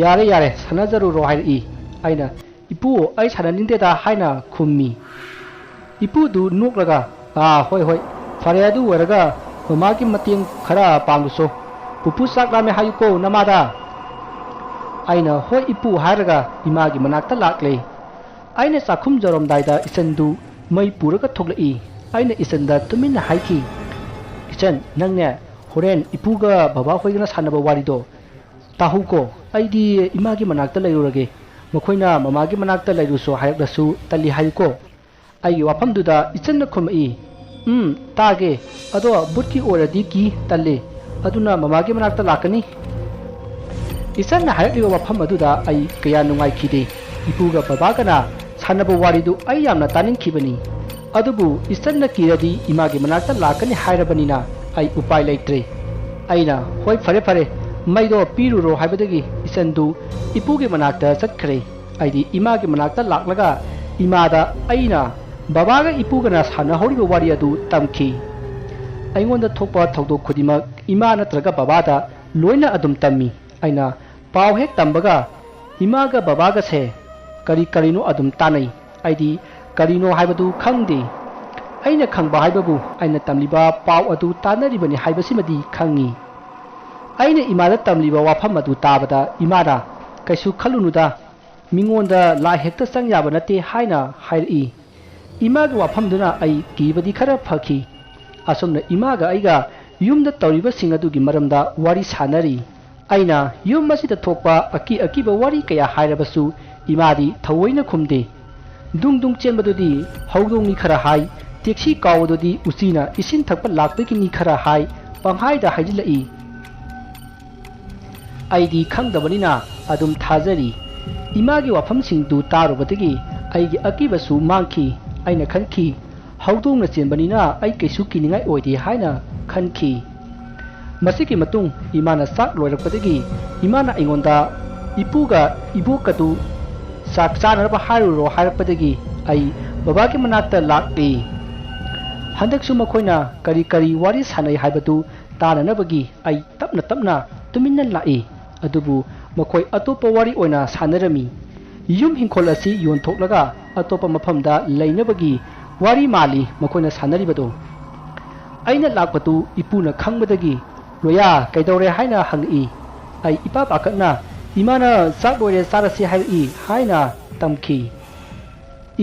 "ꯌꯥꯔꯦ, ꯌꯥꯔꯦ, ꯁꯥꯟꯅꯖꯔꯨꯔꯣ" ꯍꯥꯏꯔꯛꯏ꯫ ꯑꯩꯅ "ꯏꯄꯨ, ꯑꯩ ꯁꯥꯟꯅꯅꯤꯡꯗꯦꯗ" ꯍꯥꯏꯅ ꯈꯨꯝꯃꯤ꯫ ꯏꯄꯨꯗꯨ ꯅꯣꯛꯂꯒ, "ꯑꯥ, ꯍꯣꯏ, ꯍꯣꯏ, ꯐꯔꯦ, ꯑꯗꯨ ꯑꯣꯏꯔꯒ ꯃꯃꯥꯒꯤ ꯃꯇꯦꯡ ꯈꯔ ꯄꯥꯡꯂꯨꯁꯣ꯫ ꯄꯨꯄꯨ ꯆꯥꯛ ꯂꯥꯝꯃꯦ ꯍꯥꯏꯌꯨꯀꯣ ꯅꯃꯥꯗ" ꯑꯩꯅ "ꯍꯣꯏ ꯏꯄꯨ" ꯍꯥꯏꯔꯒ ꯏꯃꯥꯒꯤ ꯃꯅꯥꯛꯇ ꯂꯥꯛꯂꯦ꯫ ꯑꯩꯅ ꯆꯥꯛꯈꯨꯝ ꯌꯧꯔꯝꯗꯥꯏꯗ ꯏꯆꯟꯗꯨ ꯃꯩ ꯄꯨꯔꯒ ꯊꯣꯛꯂꯛꯏ꯫ ꯑꯩꯅ ꯏꯆꯟꯗ ꯇꯨꯃꯤꯟꯅ ꯍꯥꯏꯈꯤ, "ꯏꯆꯟ, ꯅꯪꯅꯦ ꯍꯣꯔꯦꯟ ꯏꯄꯨꯒ ꯕꯕꯥ ꯍꯣꯏꯒꯅ ꯁꯥꯟꯅꯕ ꯋꯥꯔꯤꯗꯣ ꯇꯥꯍꯧꯀꯣ꯫ ꯑꯩꯗꯤ ꯏꯃꯥꯒꯤ ꯃꯅꯥꯛꯇ ꯂꯩꯔꯨꯔꯒꯦ꯫ ꯃꯈꯣꯏꯅ ꯃꯃꯥꯒꯤ ꯃꯅꯥꯛꯇ ꯂꯩꯔꯨꯁꯣ ꯍꯥꯏꯔꯛꯂꯁꯨ ꯇꯜꯂꯤ ꯍꯥꯏꯌꯨꯀꯣ"꯫ ꯑꯩꯒꯤ ꯋꯥꯐꯝꯗꯨꯗ ꯏꯆꯟꯅ ꯈꯨꯝꯃꯛꯏ, "ꯎꯝ, ꯇꯥꯒꯦ꯫ ꯑꯗꯣ ꯕꯨꯠꯀꯤ ꯑꯣꯏꯔꯗꯤ ꯀꯤ, ꯇꯜꯂꯤ꯫ ꯑꯗꯨꯅ ꯃꯃꯥꯒꯤ ꯃꯅꯥꯛꯇ ꯂꯥꯛꯀꯅꯤ"꯫ ꯏꯆꯟꯅ ꯍꯥꯏꯔꯛꯂꯤꯕ ꯋꯥꯐꯝ ꯑꯗꯨꯗ ꯑꯩ ꯀꯌꯥ ꯅꯨꯡꯉꯥꯏꯈꯤꯗꯦ꯫ ꯏꯄꯨꯒ ꯕꯕꯥꯒꯅ ꯁꯥꯟꯅꯕ ꯋꯥꯔꯤꯗꯨ ꯑꯩ ꯌꯥꯝꯅ ꯇꯥꯅꯤꯡꯈꯤꯕꯅꯤ꯫ ꯑꯗꯨꯕꯨ ꯏꯆꯟꯅ ꯀꯤꯔꯗꯤ ꯏꯃꯥꯒꯤ ꯃꯅꯥꯛꯇ ꯂꯥꯛꯀꯅꯤ ꯍꯥꯏꯔꯕꯅꯤꯅ ꯑꯩ ꯎꯄꯥꯏ ꯂꯩꯇ꯭ꯔꯦ꯫ ꯑꯩꯅ "ꯍꯣꯏ, ꯐꯔꯦ, ꯐꯔꯦ, ꯃꯩꯗꯣ ꯄꯤꯔꯨꯔꯣ" ꯍꯥꯏꯕꯗꯒꯤ ꯏꯆꯟꯗꯨ ꯏꯄꯨꯒꯤ ꯃꯅꯥꯛꯇ ꯆꯠꯈ꯭ꯔꯦ꯫ ꯑꯩꯗꯤ ꯏꯃꯥꯒꯤ ꯃꯅꯥꯛꯇ ꯂꯥꯛꯂꯒ ꯏꯃꯥꯗ ꯑꯩꯅ ꯕꯕꯥꯒ ꯏꯄꯨꯒꯅ ꯁꯥꯟꯅꯍꯧꯔꯤꯕ ꯋꯥꯔꯤ ꯑꯗꯨ ꯇꯝꯈꯤ꯫ ꯑꯩꯉꯣꯟꯗ ꯊꯣꯛꯄ ꯊꯧꯗꯣꯛ ꯈꯨꯗꯤꯡꯃꯛ ꯏꯃꯥ ꯅꯠꯇ꯭ꯔꯒ ꯕꯕꯥꯗ ꯂꯣꯏꯅ ꯑꯗꯨꯝ ꯇꯝꯃꯤ꯫ ꯑꯩꯅ ꯄꯥꯎ ꯍꯦꯛ ꯇꯝꯕꯒ ꯏꯃꯥꯒ ꯕꯕꯥꯒꯁꯦ ꯀꯔꯤ ꯀꯔꯤꯅꯣ ꯑꯗꯨꯝ ꯇꯥꯟꯅꯩ꯫ ꯑꯩꯗꯤ ꯀꯔꯤꯅꯣ ꯍꯥꯏꯕꯗꯨ ꯈꯪꯗꯦ꯫ ꯑꯩꯅ ꯈꯪꯕ ꯍꯥꯏꯕꯕꯨ ꯑꯩꯅ ꯇꯝꯂꯤꯕ ꯄꯥꯎ ꯑꯗꯨ ꯇꯥꯟꯅꯔꯤꯕꯅꯤ ꯍꯥꯏꯕꯁꯤꯃꯗꯤ ꯈꯪꯉꯤ꯫ ꯑꯩꯅ ꯏꯃꯥꯗ ꯇꯝꯂꯤꯕ ꯋꯥꯐꯝ ꯑꯗꯨ ꯇꯥꯕꯗ ꯏꯃꯥꯅ "ꯀꯩꯁꯨ ꯈꯜꯂꯨꯅꯨꯗ, ꯃꯤꯉꯣꯟꯗ ꯂꯥꯏ ꯍꯦꯛꯇ ꯆꯪ ꯌꯥꯕ ꯅꯠꯇꯦ" ꯍꯥꯏꯅ ꯍꯥꯏꯔꯛꯏ꯫ ꯏꯃꯥꯒꯤ ꯋꯥꯐꯝꯗꯨꯅ ꯑꯩ ꯀꯤꯕꯗꯤ ꯈꯔ ꯐꯈꯤ꯫ ꯑꯁꯨꯝꯅ ꯏꯃꯥꯒ ꯑꯩꯒ ꯌꯨꯝꯗ ꯇꯧꯔꯤꯕꯁꯤꯡ ꯑꯗꯨꯒꯤ ꯃꯔꯝꯗ ꯋꯥꯔꯤ ꯁꯥꯟꯅꯔꯤ꯫ ꯑꯩꯅ ꯌꯨꯝ ꯑꯁꯤꯗ ꯊꯣꯛꯄ ꯑꯀꯤ ꯑꯀꯤꯕ ꯋꯥꯔꯤ ꯀꯌꯥ ꯍꯥꯏꯔꯕꯁꯨ ꯏꯃꯥꯗꯤ ꯊꯑꯣꯏꯅ ꯈꯨꯝꯗꯦ꯫ ꯗꯨꯡ ꯗꯨꯡ ꯆꯦꯟꯕꯗꯨꯗꯤ ꯍꯧꯗꯣꯡꯅꯤ ꯈꯔ ꯍꯥꯏ, ꯇꯦꯛꯁꯤ ꯀꯥꯎꯕꯗꯨꯗꯤ ꯎꯆꯤꯅ ꯏꯁꯤꯡ ꯊꯛꯄ ꯂꯥꯛꯄꯒꯤꯅꯤ ꯈꯔ ꯍꯥꯏ, ꯄꯪꯍꯥꯏꯗ ꯍꯥꯏꯖꯤꯜꯂꯛꯏ꯫ ꯑꯩꯗꯤ ꯈꯪꯗꯕꯅꯤꯅ ꯑꯗꯨꯝ ꯊꯥꯖꯔꯤ꯫ ꯏꯃꯥꯒꯤ ꯋꯥꯐꯝꯁꯤꯡꯗꯨ ꯇꯥꯔꯨꯕꯗꯒꯤ ꯑꯩꯒꯤ ꯑꯀꯤꯕꯁꯨ ꯃꯥꯡꯈꯤ꯫ ꯑꯩꯅ ꯈꯟꯈꯤ, "ꯍꯧꯗꯣꯡꯅ ꯆꯦꯟꯕꯅꯤꯅ ꯑꯩ ꯀꯩꯁꯨ ꯀꯤꯅꯤꯡꯉꯥꯏ ꯑꯣꯏꯗꯦ" ꯍꯥꯏꯅ ꯈꯟꯈꯤ꯫ ꯃꯁꯤꯒꯤ ꯃꯇꯨꯡ ꯏꯃꯥꯅ ꯆꯥꯛ ꯂꯣꯏꯔꯛꯄꯗꯒꯤ ꯏꯃꯥꯅ ꯑꯩꯉꯣꯟꯗ "ꯏꯄꯨꯒ ꯏꯕꯣꯛꯀꯗꯨ ꯆꯥꯛ ꯆꯥꯅꯅꯕ ꯍꯥꯏꯔꯨꯔꯣ" ꯍꯥꯏꯔꯛꯄꯗꯒꯤ ꯑꯩ ꯕꯕꯥꯒꯤ ꯃꯅꯥꯛꯇ ꯂꯥꯛꯂꯤ꯫ ꯍꯟꯗꯛꯁꯨ ꯃꯈꯣꯏꯅ ꯀꯔꯤ ꯀꯔꯤ ꯋꯥꯔꯤ ꯁꯥꯟꯅꯩ ꯍꯥꯏꯕꯗꯨ ꯇꯥꯅꯅꯕꯒꯤ ꯑꯩ ꯇꯞꯅ ꯇꯞꯅ ꯇꯨꯃꯤꯟꯅ ꯂꯥꯛꯏ꯫ ꯑꯗꯨꯕꯨ ꯃꯈꯣꯏ ꯑꯇꯣꯞꯄ ꯋꯥꯔꯤ ꯑꯣꯏꯅ ꯁꯥꯟꯅꯔꯝꯃꯤ꯫ ꯌꯨꯝ ꯍꯤꯡꯈꯣꯜ ꯑꯁꯤ ꯌꯣꯟꯊꯣꯛꯂꯒ ꯑꯇꯣꯞꯄ ꯃꯐꯝꯗ ꯂꯩꯅꯕꯒꯤ ꯋꯥꯔꯤ ꯃꯥꯜꯂꯤ ꯃꯈꯣꯏꯅ ꯁꯥꯟꯅꯔꯤꯕꯗꯨ꯫ ꯑꯩꯅ ꯂꯥꯛꯄꯗꯨ ꯏꯄꯨꯅ ꯈꯪꯕꯗꯒꯤ, "ꯂꯣꯌꯥ, ꯀꯩꯗꯧꯔꯦ?" ꯍꯥꯏꯅ ꯍꯪꯉꯛꯏ꯫ ꯑꯩ ꯏꯄꯥ ꯄꯥꯈꯠꯅ, "ꯏꯃꯥꯅ ꯆꯥꯛ ꯂꯣꯏꯔꯦ, ꯆꯥꯔꯁꯤ ꯍꯥꯏꯔꯛꯏ" ꯍꯥꯏꯅ ꯇꯝꯈꯤ꯫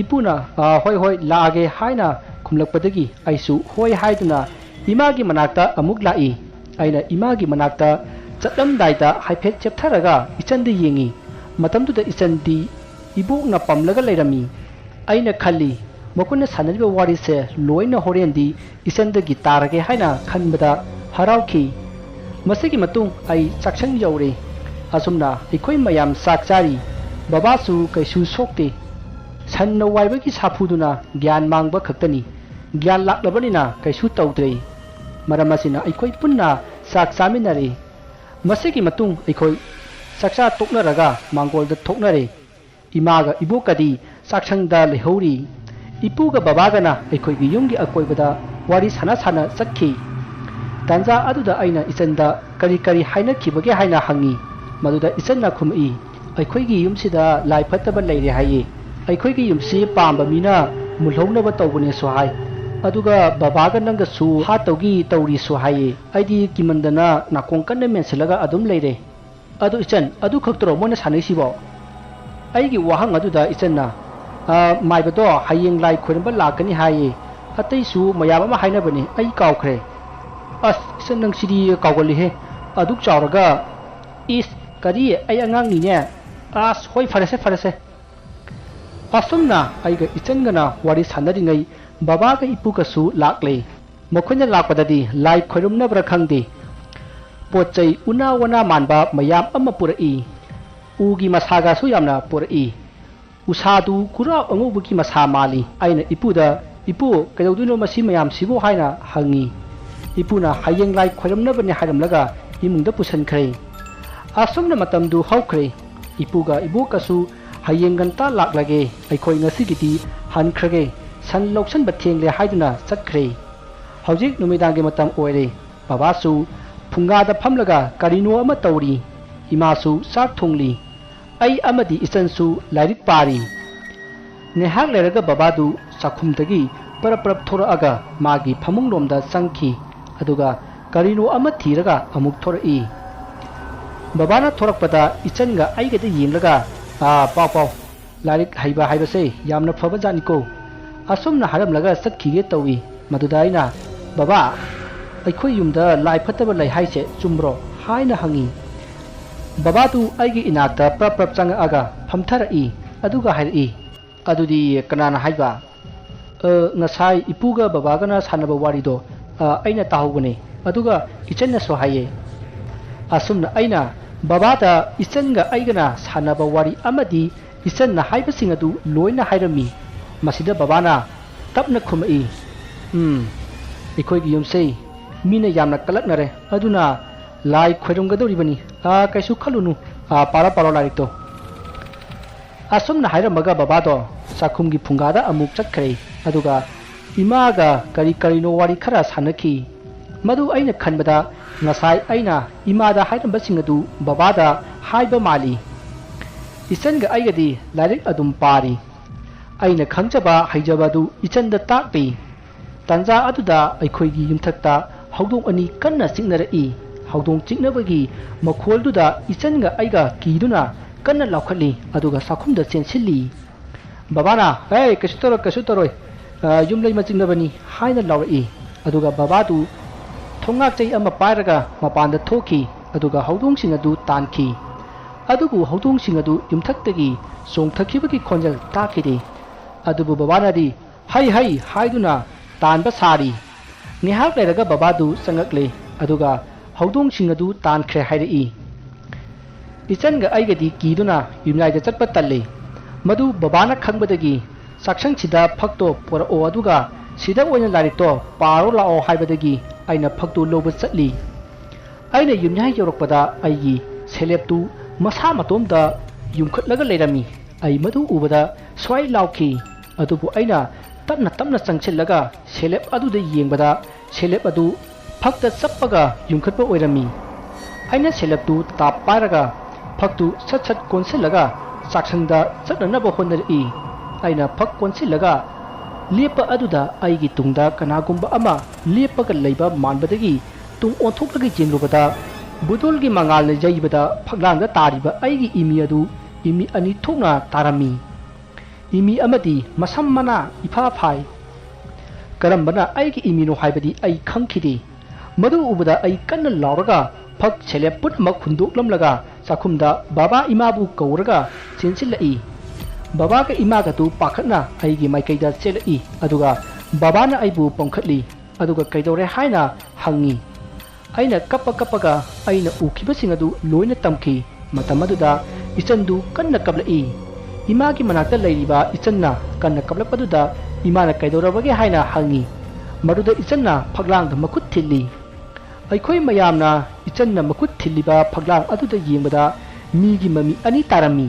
ꯏꯄꯨꯅ, "ꯑꯥ, ꯍꯣꯏ, ꯍꯣꯏ, ꯂꯥꯛꯑꯒꯦ" ꯍꯥꯏꯅ ꯈꯨꯝꯂꯛꯄꯗꯒꯤ ꯑꯩꯁꯨ ꯍꯣꯏ ꯍꯥꯏꯗꯨꯅ ꯏꯃꯥꯒꯤ ꯃꯅꯥꯛꯇ ꯑꯃꯨꯛ ꯂꯥꯛꯏ꯫ ꯑꯩꯅ ꯏꯃꯥꯒꯤ ꯃꯅꯥꯛꯇ ꯆꯠꯂꯝꯗꯥꯏꯗ ꯍꯥꯏꯐꯦꯠ ꯆꯦꯞꯊꯔꯒ ꯏꯆꯟꯗ ꯌꯦꯡꯉꯤ꯫ ꯃꯇꯝꯗꯨꯗ ꯏꯆꯟꯗꯤ ꯏꯕꯣꯛꯅ ꯄꯝꯂꯒ ꯂꯩꯔꯝꯃꯤ꯫ ꯑꯩꯅ ꯈꯜꯂꯤ, ꯃꯈꯣꯏꯅ ꯁꯥꯟꯅꯔꯤꯕ ꯋꯥꯔꯤꯁꯦ ꯂꯣꯏꯅ ꯍꯣꯔꯦꯟꯗꯤ ꯏꯆꯟꯗꯒꯤ ꯇꯥꯔꯒꯦ ꯍꯥꯏꯅ ꯈꯟꯕꯗ ꯍꯔꯥꯎꯈꯤ꯫ ꯃꯁꯤꯒꯤ ꯃꯇꯨꯡ ꯑꯩ ꯆꯥꯛꯁꯪ ꯌꯧꯔꯦ꯫ ꯑꯁꯨꯝꯅ ꯑꯩꯈꯣꯏ ꯃꯌꯥꯝ ꯆꯥꯛ ꯆꯥꯔꯤ꯫ ꯕꯕꯥꯁꯨ ꯀꯩꯁꯨ ꯁꯣꯛꯇꯦ꯫ ꯁꯟꯅ ꯋꯥꯏꯕꯒꯤ ꯁꯥꯐꯨꯗꯨꯅ ꯒ꯭ꯌꯥꯟ ꯃꯥꯡꯕ ꯈꯛꯇꯅꯤ꯫ ꯒ꯭ꯌꯥꯟ ꯂꯥꯛꯂꯕꯅꯤꯅ ꯀꯩꯁꯨ ꯇꯧꯗ꯭ꯔꯦ꯫ ꯃꯔꯝ ꯑꯁꯤꯅ ꯑꯩꯈꯣꯏ ꯄꯨꯟꯅ ꯆꯥꯛ ꯆꯥꯃꯤꯟꯅꯔꯦ꯫ ꯃꯁꯤꯒꯤ ꯃꯇꯨꯡ ꯑꯩꯈꯣꯏ ꯆꯥꯛꯆꯥ ꯇꯣꯛꯅꯔꯒ ꯃꯥꯡꯒꯣꯜꯗ ꯊꯣꯛꯅꯔꯦ꯫ ꯏꯃꯥꯒ ꯏꯕꯣꯛꯀꯗꯤ ꯆꯥꯛꯁꯪꯗ ꯂꯩꯍꯧꯔꯤ꯫ ꯏꯄꯨꯒ ꯕꯕꯥꯒꯅ ꯑꯩꯈꯣꯏꯒꯤ ꯌꯨꯝꯒꯤ ꯑꯀꯣꯏꯕꯗ ꯋꯥꯔꯤ ꯁꯥꯟꯅ ꯁꯥꯟꯅ ꯆꯠꯈꯤ꯫ ꯇꯥꯟꯖꯥ ꯑꯗꯨꯗ ꯑꯩꯅ ꯏꯆꯟꯗ ꯀꯔꯤ ꯀꯔꯤ ꯍꯥꯏꯅꯈꯤꯕꯒꯦ ꯍꯥꯏꯅ ꯍꯪꯉꯤ꯫ ꯃꯗꯨꯗ ꯏꯆꯟꯅ ꯈꯨꯝꯃꯛꯏ, "ꯑꯩꯈꯣꯏꯒꯤ ꯌꯨꯝꯁꯤꯗ ꯂꯥꯏ ꯐꯠꯇꯕ ꯂꯩꯔꯦ ꯍꯥꯏꯌꯦ꯫ ꯑꯩꯈꯣꯏꯒꯤ ꯌꯨꯝꯁꯤ ꯄꯥꯝꯕ ꯃꯤꯅ ꯃꯨꯜꯍꯧꯅꯕ ꯇꯧꯕꯅꯦꯁꯨ ꯍꯥꯏ꯫ ꯑꯗꯨꯒ ꯕꯕꯥꯒ ꯅꯪꯒꯁꯨ ꯍꯥꯠꯇꯧꯒꯤ ꯇꯧꯔꯤꯁꯨ ꯍꯥꯏꯌꯦ꯫ ꯑꯩꯗꯤ ꯀꯤꯃꯟꯗꯅ ꯅꯥꯀꯣꯡ ꯀꯟꯅ ꯃꯦꯟꯁꯤꯜꯂꯒ ꯑꯗꯨꯝ ꯂꯩꯔꯦ꯫ ꯑꯗꯨ ꯏꯆꯟ, ꯑꯗꯨ ꯈꯛꯇꯔꯣ ꯃꯣꯏꯅ ꯁꯥꯟꯅꯩꯁꯤꯕꯣ?" ꯑꯩꯒꯤ ꯋꯥꯍꯪ ꯑꯗꯨꯗ ꯏꯆꯟꯅ, "ꯑ, ꯃꯥꯏꯕꯗꯣ ꯍꯌꯦꯡ ꯂꯥꯏ ꯈꯣꯏꯔꯝꯕ ꯂꯥꯛꯀꯅꯤ ꯍꯥꯏꯌꯦ꯫ ꯑꯇꯩꯁꯨ ꯃꯌꯥꯝ ꯑꯃ ꯍꯥꯏꯅꯕꯅꯦ, ꯑꯩ ꯀꯥꯎꯈ꯭ꯔꯦ꯫" "ꯑꯁ, ꯏꯆꯟ, ꯅꯪ ꯁꯤꯗꯤ ꯀꯥꯎꯒꯜꯂꯤꯍꯦ꯫ ꯑꯗꯨꯛ ꯆꯥꯎꯔꯒ꯫" "ꯏꯁ, ꯀꯔꯤ? ꯑꯩ ꯑꯉꯥꯡꯅꯤꯅꯦ꯫ ꯑꯁ, ꯍꯣꯏ, ꯐꯔꯦꯁꯦ, ꯐꯔꯦꯁꯦ꯫" ꯑꯁꯨꯝꯅ ꯑꯩꯒ ꯏꯆꯟꯒꯅ ꯋꯥꯔꯤ ꯁꯥꯟꯅꯔꯤꯉꯩ ꯕꯕꯥꯒ ꯏꯄꯨꯒꯁꯨ ꯂꯥꯛꯂꯦ꯫ ꯃꯈꯣꯏꯅ ꯂꯥꯛꯄꯗꯗꯤ ꯂꯥꯏ ꯈꯣꯏꯔꯨꯝꯅꯕ꯭ꯔꯥ ꯈꯪꯗꯦ, ꯄꯣꯠ ꯆꯩ ꯎꯅꯥ ꯋꯥꯅꯥ ꯃꯥꯟꯕ ꯃꯌꯥꯝ ꯑꯃ ꯄꯨꯔꯛꯏ꯫ ꯎꯒꯤ ꯃꯁꯥꯒꯁꯨ ꯌꯥꯝꯅ ꯄꯨꯔꯛꯏ꯫ ꯎꯁꯥꯗꯨ ꯀꯨꯔꯥ ꯑꯉꯧꯕꯒꯤ ꯃꯁꯥ ꯃꯥꯜꯂꯤ꯫ ꯑꯩꯅ ꯏꯄꯨꯗ, "ꯏꯄꯨ, ꯀꯩꯗꯧꯗꯣꯏꯅꯣ ꯃꯁꯤ ꯃꯌꯥꯝꯁꯤꯕꯨ?" ꯍꯥꯏꯅ ꯍꯪꯉꯤ꯫ ꯏꯄꯨꯅ ꯍꯌꯦꯡ ꯂꯥꯏ ꯈꯣꯏꯔꯝꯅꯕꯅꯤ ꯍꯥꯏꯔꯝꯂꯒ ꯏꯃꯨꯡꯗ ꯄꯨꯁꯤꯟꯈ꯭ꯔꯦ꯫ ꯑꯁꯨꯝꯅ ꯃꯇꯝꯗꯨ ꯍꯧꯈ꯭ꯔꯦ꯫ ꯏꯄꯨꯒ ꯏꯕꯣꯛꯀꯁꯨ, "ꯍꯌꯦꯡ ꯉꯟꯇꯥ ꯂꯥꯛꯂꯒꯦ, ꯑꯩꯈꯣꯏ ꯉꯁꯤꯒꯤꯗꯤ ꯍꯟꯈ꯭ꯔꯒꯦ, ꯁꯟ ꯂꯧꯁꯟꯕ ꯊꯦꯡꯂꯦ" ꯍꯥꯏꯗꯨꯅ ꯆꯠꯈ꯭ꯔꯦ꯫ ꯍꯧꯖꯤꯛ ꯅꯨꯃꯤꯗꯥꯡꯒꯤ ꯃꯇꯝ ꯑꯣꯏꯔꯦ꯫ ꯕꯕꯥꯁꯨ ꯐꯨꯡꯒꯥꯗ ꯐꯝꯂꯒ ꯀꯔꯤꯅꯣ ꯑꯃ ꯇꯧꯔꯤ꯫ ꯏꯃꯥꯁꯨ ꯆꯥꯛ ꯊꯣꯡꯂꯤ꯫ ꯑꯩ ꯑꯃꯗꯤ ꯏꯆꯟꯁꯨ ꯂꯥꯏꯔꯤꯛ ꯄꯥꯔꯤ꯫ ꯉꯥꯏꯍꯥꯛ ꯂꯩꯔꯒ ꯕꯕꯥꯗꯨ ꯆꯥꯛꯈꯨꯝꯗꯒꯤ ꯄꯔꯞ ꯄꯔꯞ ꯊꯣꯔꯛꯑꯒ ꯃꯥꯒꯤ ꯐꯃꯨꯡꯂꯣꯝꯗ ꯆꯪꯈꯤ꯫ ꯑꯗꯨꯒ ꯀꯔꯤꯅꯣ ꯑꯃ ꯊꯤꯔꯒ ꯑꯃꯨꯛ ꯊꯣꯔꯛꯏ꯫ ꯕꯕꯥꯅ ꯊꯣꯔꯛꯄꯗ ꯏꯆꯟꯒ ꯑꯩꯒꯗ ꯌꯦꯡꯂꯒ, "ꯑꯥ, ꯄꯥꯎ ꯄꯥꯎ, ꯂꯥꯏꯔꯤꯛ ꯍꯩꯕ ꯍꯥꯏꯕꯁꯦ ꯌꯥꯝꯅ ꯐꯕ ꯖꯥꯠꯅꯤꯀꯣ꯫" ꯑꯁꯨꯝꯅ ꯍꯥꯏꯔꯝꯂꯒ ꯆꯠꯈꯤꯒꯦ ꯇꯧꯏ꯫ ꯃꯗꯨꯗ ꯑꯩꯅ, "ꯕꯕꯥ, ꯑꯩꯈꯣꯏ ꯌꯨꯝꯗ ꯂꯥꯏ ꯐꯠꯇꯕ ꯂꯩ ꯍꯥꯏꯁꯦ ꯆꯨꯝꯕ꯭ꯔꯣ?" ꯍꯥꯏꯅ ꯍꯪꯉꯤ꯫ ꯕꯕꯥꯗꯨ ꯑꯩꯒꯤ ꯏꯅꯥꯛꯇ ꯄ꯭ꯔꯞ ꯄ꯭ꯔꯞ ꯆꯪꯉꯛꯑꯒ ꯐꯝꯊꯔꯛꯏ꯫ ꯑꯗꯨꯒ ꯍꯥꯏꯔꯛꯏ, "ꯑꯗꯨꯗꯤ ꯀꯅꯥꯅ ꯍꯥꯏꯕ?" "ꯑ, ꯉꯁꯥꯏ ꯏꯄꯨꯒ ꯕꯕꯥꯒꯅ ꯁꯥꯟꯅꯕ ꯋꯥꯔꯤꯗꯣ, ꯑ, ꯑꯩꯅ ꯇꯥꯍꯧꯕꯅꯦ꯫ ꯑꯗꯨꯒ ꯏꯆꯟꯅꯁꯨ ꯍꯥꯏꯌꯦ꯫" ꯑꯁꯨꯝꯅ ꯑꯩꯅ ꯕꯕꯥꯗ ꯏꯆꯟꯒ ꯑꯩꯒꯅ ꯁꯥꯟꯅꯕ ꯋꯥꯔꯤ ꯑꯃꯗꯤ ꯏꯆꯟꯅ ꯍꯥꯏꯕꯁꯤꯡ ꯑꯗꯨ ꯂꯣꯏꯅ ꯍꯥꯏꯔꯝꯃꯤ꯫ ꯃꯁꯤꯗ ꯕꯕꯥꯅ ꯇꯞꯅ ꯈꯨꯝꯃꯛꯏ, "ꯎꯝ, ꯑꯩꯈꯣꯏꯒꯤ ꯌꯨꯝꯁꯦ ꯃꯤꯅ ꯌꯥꯝꯅ ꯀꯜꯂꯛꯅꯔꯦ, ꯑꯗꯨꯅ ꯂꯥꯏ ꯈꯣꯏꯔꯝꯒꯗꯧꯔꯤꯕꯅꯤ꯫ ꯑꯥ, ꯀꯩꯁꯨ ꯈꯜꯂꯨꯅꯨ꯫ ꯑꯥ, ꯄꯥꯔꯣ, ꯄꯥꯔꯣ ꯂꯥꯏꯔꯤꯛꯇꯣ꯫" ꯑꯁꯨꯝꯅ ꯍꯥꯏꯔꯝꯃꯒ ꯕꯕꯥꯗꯣ ꯆꯥꯛꯈꯨꯝꯒꯤ ꯐꯨꯡꯒꯥꯗ ꯑꯃꯨꯛ ꯆꯠꯈ꯭ꯔꯦ꯫ ꯑꯗꯨꯒ ꯏꯃꯥꯒ ꯀꯔꯤ ꯀꯔꯤꯅꯣ ꯋꯥꯔꯤ ꯈꯔ ꯁꯥꯟꯅꯈꯤ꯫ ꯃꯗꯨ ꯑꯩꯅ ꯈꯟꯕꯗ ꯉꯁꯥꯏ ꯑꯩꯅ ꯏꯃꯥꯗ ꯍꯥꯏꯔꯝꯕꯁꯤꯡ ꯑꯗꯨ ꯕꯕꯥꯗ ꯍꯥꯏꯕ ꯃꯥꯜꯂꯤ꯫ ꯏꯆꯟꯒ ꯑꯩꯒꯗꯤ ꯂꯥꯏꯔꯤꯛ ꯑꯗꯨꯝ ꯄꯥꯔꯤ꯫ ꯑꯩꯅ ꯈꯪꯖꯕ ꯍꯩꯖꯕ ꯑꯗꯨ ꯏꯆꯟꯗ ꯇꯥꯛꯂꯤ꯫ ꯇꯥꯟꯖꯥ ꯑꯗꯨꯗ ꯑꯩꯈꯣꯏꯒꯤ ꯌꯨꯝꯊꯛꯇ ꯍꯧꯗꯣꯡ ꯑꯅꯤ ꯀꯟꯅ ꯆꯤꯛꯅꯔꯛꯏ꯫ ꯍꯧꯗꯣꯡ ꯆꯤꯛꯅꯕꯒꯤ ꯃꯈꯣꯜꯗꯨꯗ ꯏꯆꯟꯒ ꯑꯩꯒ ꯀꯤꯗꯨꯅ ꯀꯟꯅ ꯂꯥꯎꯈꯠꯂꯤ, ꯑꯗꯨꯒ ꯆꯥꯛꯈꯨꯝꯗ ꯆꯦꯟꯁꯤꯜꯂꯤ꯫ ꯕꯕꯥꯅ, "ꯍꯦ, ꯀꯩꯁꯨ ꯇꯧꯔꯣꯏ, ꯀꯩꯁꯨ ꯇꯧꯔꯣꯏ, ꯑ, ꯌꯨꯝꯂꯩ ꯃꯆꯤꯛꯅꯕꯅꯤ" ꯍꯥꯏꯅ ꯂꯥꯎꯔꯛꯏ꯫ ꯑꯗꯨꯒ ꯕꯕꯥꯗꯨ ꯊꯣꯡꯉꯥꯛꯆꯩ ꯑꯃ ꯄꯥꯏꯔꯒ ꯃꯄꯥꯟꯗ ꯊꯣꯛꯈꯤ, ꯑꯗꯨꯒ ꯍꯧꯗꯣꯡꯁꯤꯡ ꯑꯗꯨ ꯇꯥꯟꯈꯤ꯫ ꯑꯗꯨꯕꯨ ꯍꯧꯗꯣꯡꯁꯤꯡ ꯑꯗꯨ ꯌꯨꯝꯊꯛꯇꯒꯤ ꯆꯣꯡꯊꯈꯤꯕꯒꯤ ꯈꯣꯟꯖꯦꯜ ꯇꯥꯈꯤꯗꯦ꯫ ꯑꯗꯨꯕꯨ ꯕꯕꯥꯅꯗꯤ, "ꯍꯩ, ꯍꯩ" ꯍꯥꯏꯗꯨꯅ ꯇꯥꯟꯕ ꯁꯥꯔꯤ꯫ ꯉꯥꯏꯍꯥꯛ ꯂꯩꯔꯒ ꯕꯕꯥꯗꯨ ꯆꯪꯉꯛꯂꯦ, ꯑꯗꯨꯒ ꯍꯧꯗꯣꯡꯁꯤꯡ ꯑꯗꯨ ꯇꯥꯟꯈ꯭ꯔꯦ ꯍꯥꯏꯔꯛꯏ꯫ ꯏꯆꯟꯒ ꯑꯩꯒꯗꯤ ꯀꯤꯗꯨꯅ ꯌꯨꯝꯌꯥꯏꯗ ꯆꯠꯄ ꯇꯜꯂꯤ꯫ ꯃꯗꯨ ꯕꯕꯥꯅ ꯈꯪꯕꯗꯒꯤ, "ꯆꯥꯛꯁꯪꯁꯤꯗ ꯐꯛꯇꯣ ꯄꯨꯔꯛꯑꯣ, ꯑꯗꯨꯒ ꯁꯤꯗ ꯑꯣꯏꯅ ꯂꯥꯏꯔꯤꯛꯇꯣ ꯄꯥꯔꯣ ꯂꯥꯛꯑꯣ" ꯍꯥꯏꯕꯗꯒꯤ ꯑꯩꯅ ꯐꯛꯇꯨ ꯂꯧꯕ ꯆꯠꯂꯤ꯫ ꯑꯩꯅ ꯌꯨꯝꯌꯥꯏ ꯌꯧꯔꯛꯄꯗ ꯑꯩꯒꯤ ꯁꯦꯂꯦꯞꯇꯨ ꯃꯁꯥ ꯃꯇꯣꯝꯗ ꯌꯨꯝꯈꯠꯂꯒ ꯂꯩꯔꯝꯃꯤ꯫ ꯑꯩ ꯃꯗꯨ ꯎꯕꯗ ꯁ꯭ꯋꯥꯏ ꯂꯥꯎꯈꯤ꯫ ꯑꯗꯨꯕꯨ ꯑꯩꯅ ꯇꯞꯅ ꯇꯞꯅ ꯆꯪꯁꯤꯜꯂꯒ ꯁꯦꯂꯦꯞ ꯑꯗꯨꯗ ꯌꯦꯡꯕꯗ, ꯁꯦꯂꯦꯞ ꯑꯗꯨ ꯐꯛꯇ ꯆꯞꯄꯒ ꯌꯨꯡꯈꯠꯄ ꯑꯣꯏꯔꯝꯃꯤ꯫ ꯑꯩꯅ ꯁꯦꯂꯦꯞꯇꯨ ꯇꯥꯞ ꯄꯥꯏꯔꯒ ꯐꯛꯇꯨ ꯁꯠ ꯁꯠ ꯀꯣꯟꯁꯤꯜꯂꯒ ꯆꯥꯛꯁꯪꯗ ꯆꯠꯅꯅꯕ ꯍꯣꯠꯅꯔꯛꯏ꯫ ꯑꯩꯅ ꯐꯛ ꯀꯣꯟꯁꯤꯜꯂꯒ ꯂꯦꯞꯄ ꯑꯗꯨꯗ ꯑꯩꯒꯤ ꯇꯨꯡꯗ ꯀꯅꯥꯒꯨꯝꯕ ꯑꯃ ꯂꯦꯞꯄꯒ ꯂꯩꯕ ꯃꯥꯟꯕꯗꯒꯤ ꯇꯨꯡ ꯑꯣꯟꯊꯣꯛꯂꯒ ꯌꯦꯡꯂꯨꯕꯗ, ꯕꯨꯗꯨꯜꯒꯤ ꯃꯉꯥꯜꯅ ꯌꯩꯕꯗ ꯐꯛꯂꯥꯡꯗ ꯇꯥꯔꯤꯕ ꯑꯩꯒꯤ ꯏꯃꯤ ꯑꯗꯨ ꯏꯃꯤ ꯑꯅꯤ ꯊꯣꯛꯅ ꯇꯥꯔꯝꯃꯤ꯫ ꯏꯃꯤ ꯑꯃꯗꯤ ꯃꯁꯝ ꯃꯅꯥ ꯏꯐꯥ ꯐꯥꯏ꯫ ꯀꯔꯝꯕꯅ ꯑꯩꯒꯤ ꯏꯃꯤꯅꯣ ꯍꯥꯏꯕꯗꯤ ꯑꯩ ꯈꯪꯈꯤꯗꯦ꯫ ꯃꯗꯨ ꯎꯕꯗ ꯑꯩ ꯀꯟꯅ ꯂꯥꯎꯔꯒ ꯐꯛ ꯁꯦꯂꯦꯞ ꯄꯨꯝꯅꯃꯛ ꯍꯨꯟꯗꯣꯛꯂꯝꯂꯒ ꯆꯥꯛꯈꯨꯝꯗ ꯕꯥꯕꯥ ꯏꯃꯥꯕꯨ ꯀꯧꯔꯒ ꯆꯦꯟꯁꯤꯜꯂꯛꯏ꯫ ꯕꯥꯕꯥꯒ ꯏꯃꯥꯒꯗꯨ ꯄꯥꯈꯠꯅ ꯑꯩꯒꯤ ꯃꯥꯏꯀꯩꯗ ꯆꯦꯜꯂꯛꯏ, ꯑꯗꯨꯒ ꯕꯥꯕꯥꯅ ꯑꯩꯕꯨ ꯄꯝꯈꯠꯂꯤ, ꯑꯗꯨꯒ "ꯀꯩꯗꯧꯔꯦ?" ꯍꯥꯏꯅ ꯍꯪꯉꯤ꯫ ꯑꯩꯅ ꯀꯞꯄ ꯀꯞꯄꯒ ꯑꯩꯅ ꯎꯈꯤꯕꯁꯤꯡ ꯑꯗꯨ ꯂꯣꯏꯅ ꯇꯝꯈꯤ꯫ ꯃꯇꯝ ꯑꯗꯨꯗ ꯏꯆꯟꯗꯨ ꯀꯟꯅ ꯀꯞꯂꯛꯏ꯫ ꯏꯃꯥꯒꯤ ꯃꯅꯥꯛꯇ ꯂꯩꯔꯤꯕ ꯏꯆꯟꯅ ꯀꯟꯅ ꯀꯞꯂꯛꯄꯗꯨꯗ ꯏꯃꯥꯅ "ꯀꯩꯗꯧꯔꯕꯒꯦ?" ꯍꯥꯏꯅ ꯍꯪꯉꯤ꯫ ꯃꯗꯨꯗ ꯏꯆꯟꯅ ꯐꯛꯂꯥꯡꯗ ꯃꯈꯨꯠ ꯊꯤꯜꯂꯤ꯫ ꯑꯩꯈꯣꯏ ꯃꯌꯥꯝꯅ ꯏꯆꯟꯅ ꯃꯈꯨꯠ ꯊꯤꯜꯂꯤꯕ ꯐꯛꯂꯥꯡ ꯑꯗꯨꯗ ꯌꯦꯡꯕꯗ ꯃꯤꯒꯤ ꯃꯃꯤ ꯑꯅꯤ ꯇꯥꯔꯝꯃꯤ꯫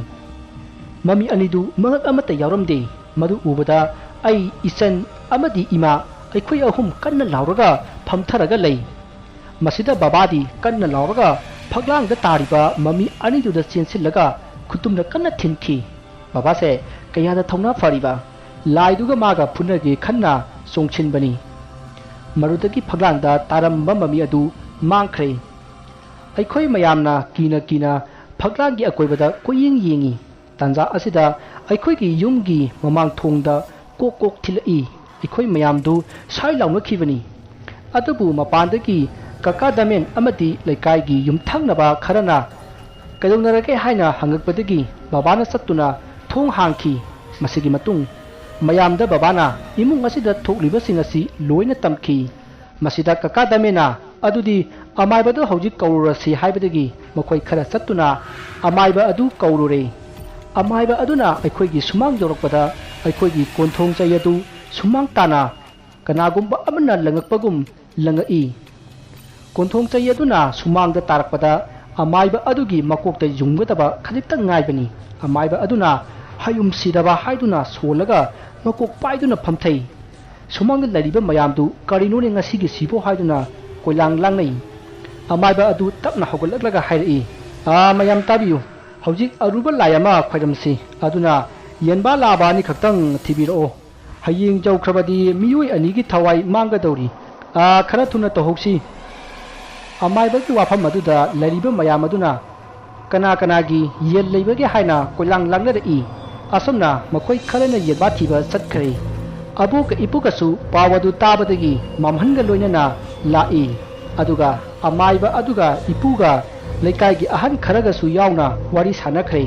ꯃꯃꯤ ꯑꯅꯤꯗꯨ ꯃꯉꯛ ꯑꯃꯠꯇ ꯌꯥꯎꯔꯝꯗꯦ꯫ ꯃꯗꯨ ꯎꯕꯗ ꯑꯩ, ꯏꯆꯟ ꯑꯃꯗꯤ ꯏꯃꯥ, ꯑꯩꯈꯣꯏ ꯑꯍꯨꯝ ꯀꯟꯅ ꯂꯥꯎꯔꯒ ꯐꯝꯊꯔꯒ ꯂꯩ꯫ ꯃꯁꯤꯗ ꯕꯕꯥꯗꯤ ꯀꯟꯅ ꯂꯥꯎꯔꯒ ꯐꯛꯂꯥꯡꯗ ꯇꯥꯔꯤꯕ ꯃꯃꯤ ꯑꯅꯤꯗꯨꯗ ꯆꯦꯟꯁꯤꯜꯂꯒ ꯈꯨꯇꯨꯝꯅ ꯀꯟꯅ ꯊꯤꯟꯈꯤ꯫ ꯕꯕꯥꯁꯦ ꯀꯌꯥꯗ ꯊꯧꯅꯥ ꯐꯔꯤꯕ! ꯂꯥꯏꯗꯨꯒ ꯃꯥꯒ ꯐꯨꯅꯒꯦ ꯈꯟꯅ ꯆꯣꯡꯁꯤꯟꯕꯅꯤ꯫ ꯃꯔꯨꯗꯒꯤ ꯐꯛꯂꯥꯡꯗ ꯇꯥꯔꯝꯕ ꯃꯃꯤ ꯑꯗꯨ ꯃꯥꯡꯈ꯭ꯔꯦ꯫ ꯑꯩꯈꯣꯏ ꯃꯌꯥꯝꯅ ꯀꯤꯅ ꯀꯤꯅ ꯐꯛꯂꯥꯡꯒꯤ ꯑꯀꯣꯏꯕꯗ ꯀꯣꯏꯌꯦꯡ ꯌꯦꯡꯉꯤ꯫ ꯇꯥꯟꯖꯥ ꯑꯁꯤꯗ ꯑꯩꯈꯣꯏꯒꯤ ꯌꯨꯝꯒꯤ ꯃꯃꯥꯡ ꯊꯣꯡꯗ ꯀꯣꯛ ꯀꯣꯛ ꯊꯤꯜꯂꯛꯏ꯫ ꯑꯩꯈꯣꯏ ꯃꯌꯥꯝꯗꯨ ꯁꯥꯏ ꯂꯥꯎꯅꯈꯤꯕꯅꯤ꯫ ꯑꯗꯨꯕꯨ ꯃꯄꯥꯟꯗꯒꯤ ꯀꯀꯥ ꯗꯥꯃꯦꯟ ꯑꯃꯗꯤ ꯂꯩꯀꯥꯏꯒꯤ ꯌꯨꯝꯊꯪꯅꯕ ꯈꯔꯅ "ꯀꯩꯗꯧꯅꯔꯒꯦ?" ꯍꯥꯏꯅ ꯍꯪꯉꯛꯄꯗꯒꯤ ꯕꯕꯥꯅ ꯆꯠꯇꯨꯅ ꯊꯣꯡ ꯍꯥꯡꯈꯤ꯫ ꯃꯁꯤꯒꯤ ꯃꯇꯨꯡ ꯃꯌꯥꯝꯗ ꯕꯕꯥꯅ ꯏꯃꯨꯡ ꯑꯁꯤꯗ ꯊꯣꯛꯂꯤꯕꯁꯤꯡ ꯑꯁꯤ ꯂꯣꯏꯅ ꯇꯝꯈꯤ꯫ ꯃꯁꯤꯗ ꯀꯀꯥ ꯗꯥꯃꯦꯟꯅ "ꯑꯗꯨꯗꯤ ꯑꯃꯥꯏꯕꯗꯨ ꯍꯧꯖꯤꯛ ꯀꯧꯔꯨꯔꯁꯤ" ꯍꯥꯏꯕꯗꯒꯤ ꯃꯈꯣꯏ ꯈꯔ ꯆꯠꯇꯨꯅ ꯑꯃꯥꯏꯕ ꯑꯗꯨ ꯀꯧꯔꯨꯔꯦ꯫ ꯑꯃꯥꯏꯕ ꯑꯗꯨꯅ ꯑꯩꯈꯣꯏꯒꯤ ꯁꯨꯃꯥꯡ ꯌꯧꯔꯛꯄꯗ ꯑꯩꯈꯣꯏꯒꯤ ꯀꯣꯟꯊꯣꯡ ꯆꯩ ꯑꯗꯨ ꯁꯨꯃꯥꯡ ꯇꯥꯅ ꯀꯅꯥꯒꯨꯝꯕ ꯑꯃꯅ ꯂꯪꯉꯛꯄꯒꯨꯝ ꯂꯪꯉꯛꯏ꯫ ꯀꯣꯟꯊꯣꯡ ꯆꯩ ꯑꯗꯨꯅ ꯁꯨꯃꯥꯡꯗ ꯇꯥꯔꯛꯄꯗ ꯑꯃꯥꯏꯕ ꯑꯗꯨꯒꯤ ꯃꯀꯣꯛꯇ ꯌꯨꯡꯒꯗꯕ ꯈꯖꯤꯛꯇꯪ ꯉꯥꯏꯕꯅꯤ꯫ ꯑꯃꯥꯏꯕ ꯑꯗꯨꯅ "ꯍꯌꯨꯝ ꯁꯤꯗꯕ" ꯍꯥꯏꯗꯨꯅ ꯁꯣꯜꯂꯒ ꯃꯀꯣꯛ ꯄꯥꯏꯗꯨꯅ ꯐꯝꯊꯩ꯫ ꯁꯨꯃꯥꯡꯗ ꯂꯩꯔꯤꯕ ꯃꯌꯥꯝꯗꯨ "ꯀꯔꯤꯅꯣꯅꯦ ꯉꯁꯤꯒꯤꯁꯤꯕꯣ?" ꯍꯥꯏꯗꯨꯅ ꯀꯣꯏꯂꯥꯡ ꯂꯥꯡꯅꯩ꯫ ꯑꯃꯥꯏꯕ ꯑꯗꯨ ꯇꯞꯅ ꯍꯧꯒꯠꯂꯛꯂꯒ ꯍꯥꯏꯔꯛꯏ, "ꯑꯥ, ꯃꯌꯥꯝ ꯇꯥꯕꯤꯌꯨ꯫ ꯍꯧꯖꯤꯛ ꯑꯔꯨꯕ ꯂꯥꯏ ꯑꯃ ꯈꯣꯏꯔꯝꯁꯤ꯫ ꯑꯗꯨꯅ ꯌꯦꯟꯕꯥ ꯂꯥꯕ ꯑꯅꯤꯈꯛꯇꯪ ꯊꯤꯕꯤꯔꯛꯑꯣ꯫ ꯍꯌꯦꯡ ꯌꯧꯈ꯭ꯔꯕꯗꯤ ꯃꯤꯑꯣꯏ ꯑꯅꯤꯒꯤ ꯊꯋꯥꯏ ꯃꯥꯡꯒꯗꯧꯔꯤ꯫ ꯑꯥ, ꯈꯔ ꯊꯨꯅ ꯇꯧꯍꯧꯁꯤ꯫" ꯑꯃꯥꯏꯕꯒꯤ ꯋꯥꯐꯝ ꯑꯗꯨꯗ ꯂꯩꯔꯤꯕ ꯃꯌꯥꯝ ꯑꯗꯨꯅ ꯀꯅꯥ ꯀꯅꯥꯒꯤ ꯌꯦꯟ ꯂꯩꯕꯒꯦ ꯍꯥꯏꯅ ꯀꯣꯏꯂꯥꯡ ꯂꯥꯡꯅꯔꯛꯏ꯫ ꯑꯁꯨꯝꯅ ꯃꯈꯣꯏ ꯈꯔꯅ ꯌꯦꯟꯕꯥ ꯊꯤꯕ ꯆꯠꯈ꯭ꯔꯦ꯫ ꯑꯕꯣꯛꯀ ꯏꯄꯨꯒꯁꯨ ꯄꯥꯎ ꯑꯗꯨ ꯇꯥꯕꯗꯒꯤ ꯃꯝꯍꯟꯒ ꯂꯣꯏꯅꯅ ꯂꯥꯛꯏ꯫ ꯑꯗꯨꯒ ꯑꯃꯥꯏꯕ ꯑꯗꯨꯒ ꯏꯄꯨꯒ ꯂꯩꯀꯥꯏꯒꯤ ꯑꯍꯟ ꯈꯔꯒꯁꯨ ꯌꯥꯎꯅ ꯋꯥꯔꯤ ꯁꯥꯟꯅꯈ꯭ꯔꯦ꯫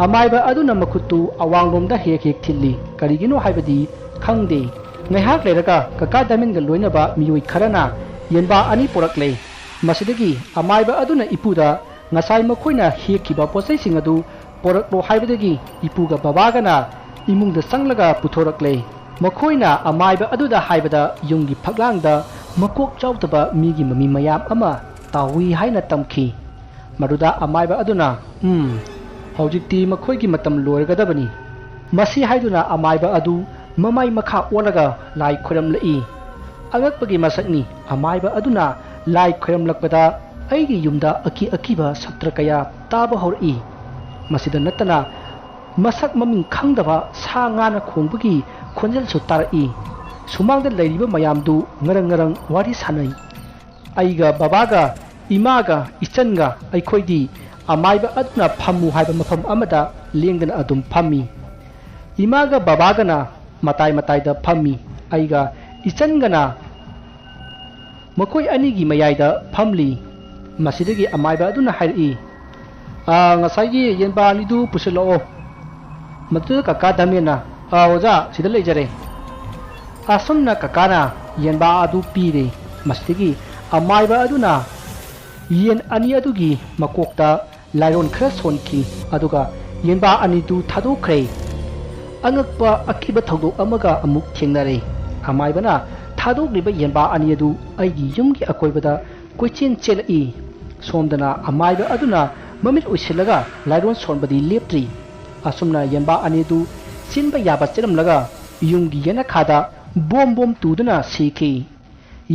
ꯑꯃꯥꯏꯕ ꯑꯗꯨꯅ ꯃꯈꯨꯠꯇꯨ ꯑꯋꯥꯡꯂꯣꯝꯗ ꯍꯦꯛ ꯍꯦꯛ ꯊꯤꯜꯂꯤ꯫ ꯀꯔꯤꯒꯤꯅꯣ ꯍꯥꯏꯕꯗꯤ ꯈꯪꯗꯦ꯫ ꯉꯥꯏꯍꯥꯛ ꯂꯩꯔꯒ ꯀꯀꯥ ꯗꯥꯃꯤꯟꯒ ꯂꯣꯏꯅꯕ ꯃꯤꯑꯣꯏ ꯈꯔꯅ ꯌꯦꯟꯕꯥ ꯑꯅꯤ ꯄꯨꯔꯛꯂꯦ꯫ ꯃꯁꯤꯗꯒꯤ ꯑꯃꯥꯏꯕ ꯑꯗꯨꯅ ꯏꯄꯨꯗ ꯉꯁꯥꯏ ꯃꯈꯣꯏꯅ ꯍꯦꯛꯈꯤꯕ ꯄꯣꯠꯆꯩꯁꯤꯡ ꯑꯗꯨ ꯄꯣꯔꯛꯂꯣ ꯍꯥꯏꯕꯗꯒꯤ ꯏꯄꯨꯒ ꯕꯕꯥꯒꯅ ꯏꯃꯨꯡꯗ ꯆꯪꯂꯒ ꯄꯨꯊꯣꯔꯛꯂꯦ꯫ ꯃꯈꯣꯏꯅ ꯑꯃꯥꯏꯕ ꯑꯗꯨꯗ ꯍꯥꯏꯕꯗ ꯌꯨꯝꯒꯤ ꯐꯛꯂꯥꯡꯗ ꯃꯀꯣꯛ ꯆꯥꯎꯗꯕ ꯃꯤꯒꯤ ꯃꯃꯤ ꯃꯌꯥꯝ ꯑꯃ ꯇꯥꯎꯏ ꯍꯥꯏꯅ ꯇꯝꯈꯤ꯫ ꯃꯗꯨꯗ ꯑꯃꯥꯏꯕ ꯑꯗꯨꯅ, "ꯎꯝ, ꯍꯧꯖꯤꯛꯇꯤ ꯃꯈꯣꯏꯒꯤ ꯃꯇꯝ ꯂꯣꯏꯔꯒꯗꯕꯅꯤ" ꯃꯁꯤ ꯍꯥꯏꯗꯨꯅ ꯑꯃꯥꯏꯕ ꯑꯗꯨ ꯃꯃꯥꯏ ꯃꯈꯥ ꯑꯣꯜꯂꯒ ꯂꯥꯏ ꯈꯣꯏꯔꯝꯂꯛꯏ꯫ ꯑꯉꯛꯄꯒꯤ ꯃꯁꯛꯅꯤ, ꯑꯃꯥꯏꯕ ꯑꯗꯨꯅ ꯂꯥꯏ ꯈꯣꯏꯔꯝꯂꯛꯄꯗ ꯑꯩꯒꯤ ꯌꯨꯝꯗ ꯑꯀꯤ ꯑꯀꯤꯕ ꯁꯞꯇ꯭ꯔ ꯀꯌꯥ ꯇꯥꯕ ꯍꯧꯔꯛꯏ꯫ ꯃꯁꯤꯗ ꯅꯠꯇꯅ ꯃꯁꯛ ꯃꯃꯤꯡ ꯈꯪꯗꯕ ꯁꯥ ꯉꯥꯅ ꯈꯣꯡꯕꯒꯤ ꯈꯣꯟꯖꯦꯜꯁꯨ ꯇꯥꯔꯛꯏ꯫ ꯁꯨꯃꯥꯡꯗ ꯂꯩꯔꯤꯕ ꯃꯌꯥꯝꯗꯨ ꯉꯔꯪ ꯉꯔꯪ ꯋꯥꯔꯤ ꯁꯥꯅꯩ꯫ ꯑꯩꯒ ꯕꯕꯥꯒ ꯏꯃꯥꯒ ꯏꯆꯟꯒ ꯑꯩꯈꯣꯏꯗꯤ ꯑꯃꯥꯏꯕ ꯑꯗꯨꯅ ꯐꯝꯃꯨ ꯍꯥꯏꯕ ꯃꯐꯝ ꯑꯃꯗ ꯂꯦꯡꯗꯅ ꯑꯗꯨꯝ ꯐꯝꯃꯤ꯫ ꯏꯃꯥꯒ ꯕꯕꯥꯒꯅ ꯃꯇꯥꯏ ꯃꯇꯥꯏꯗ ꯐꯝꯃꯤ꯫ ꯑꯩꯒ ꯏꯆꯟꯒꯅ ꯃꯈꯣꯏ ꯑꯅꯤꯒꯤ ꯃꯌꯥꯏꯗ ꯐꯝꯂꯤ꯫ ꯃꯁꯤꯗꯒꯤ ꯑꯃꯥꯏꯕ ꯑꯗꯨꯅ ꯍꯥꯏꯔꯛꯏ, "ꯑꯥ, ꯉꯁꯥꯏꯒꯤ ꯌꯦꯟꯕꯥ ꯑꯅꯤꯗꯨ ꯄꯨꯁꯤꯜꯂꯛꯑꯣ꯫" ꯃꯗꯨꯗ ꯀꯀꯥ ꯙꯃꯦꯟꯅ, "ꯑꯥ, ꯑꯣꯖꯥ, ꯁꯤꯗ ꯂꯩꯖꯔꯦ꯫" ꯑꯁꯨꯝꯅ ꯀꯀꯥꯅ ꯌꯦꯟꯕꯥ ꯑꯗꯨ ꯄꯤꯔꯦ꯫ ꯃꯁꯤꯗꯒꯤ ꯑꯃꯥꯏꯕ ꯑꯗꯨꯅ ꯌꯦꯟ ꯑꯅꯤ ꯑꯗꯨꯒꯤ ꯃꯀꯣꯛꯇ ꯂꯥꯏꯔꯣꯟ ꯈꯔ ꯁꯣꯟꯈꯤ, ꯑꯗꯨꯒ ꯌꯦꯟꯕꯥ ꯑꯅꯤꯗꯨ ꯊꯥꯗꯣꯛꯈ꯭ꯔꯦ꯫ ꯑꯉꯛꯄ ꯑꯀꯤꯕ ꯊꯧꯗꯣꯛ ꯑꯃꯒ ꯑꯃꯨꯛ ꯊꯦꯡꯅꯔꯦ꯫ ꯑꯃꯥꯏꯕꯅ ꯊꯥꯗꯣꯛꯂꯤꯕ ꯌꯦꯟꯕꯥ ꯑꯅꯤ ꯑꯗꯨ ꯑꯩꯒꯤ ꯌꯨꯝꯒꯤ ꯑꯀꯣꯏꯕꯗ ꯀꯣꯏꯆꯦꯟ ꯆꯦꯜꯂꯛꯏ꯫ ꯁꯣꯝꯗꯅ ꯑꯃꯥꯏꯕ ꯑꯗꯨꯅ ꯃꯃꯤꯠ ꯎꯏꯁꯤꯜꯂꯒ ꯂꯥꯏꯔꯣꯟ ꯁꯣꯟꯕꯗꯤ ꯂꯦꯞꯇ꯭ꯔꯤ꯫ ꯑꯁꯨꯝꯅ ꯌꯦꯟꯕꯥ ꯑꯅꯤꯗꯨ ꯆꯦꯟꯕ ꯌꯥꯕ ꯆꯦꯜꯂꯝꯂꯒ ꯌꯨꯝꯒꯤ ꯌꯦꯅꯈꯥꯗ ꯕꯣꯝ ꯕꯣꯝ ꯇꯨꯗꯨꯅ ꯁꯤꯈꯤ꯫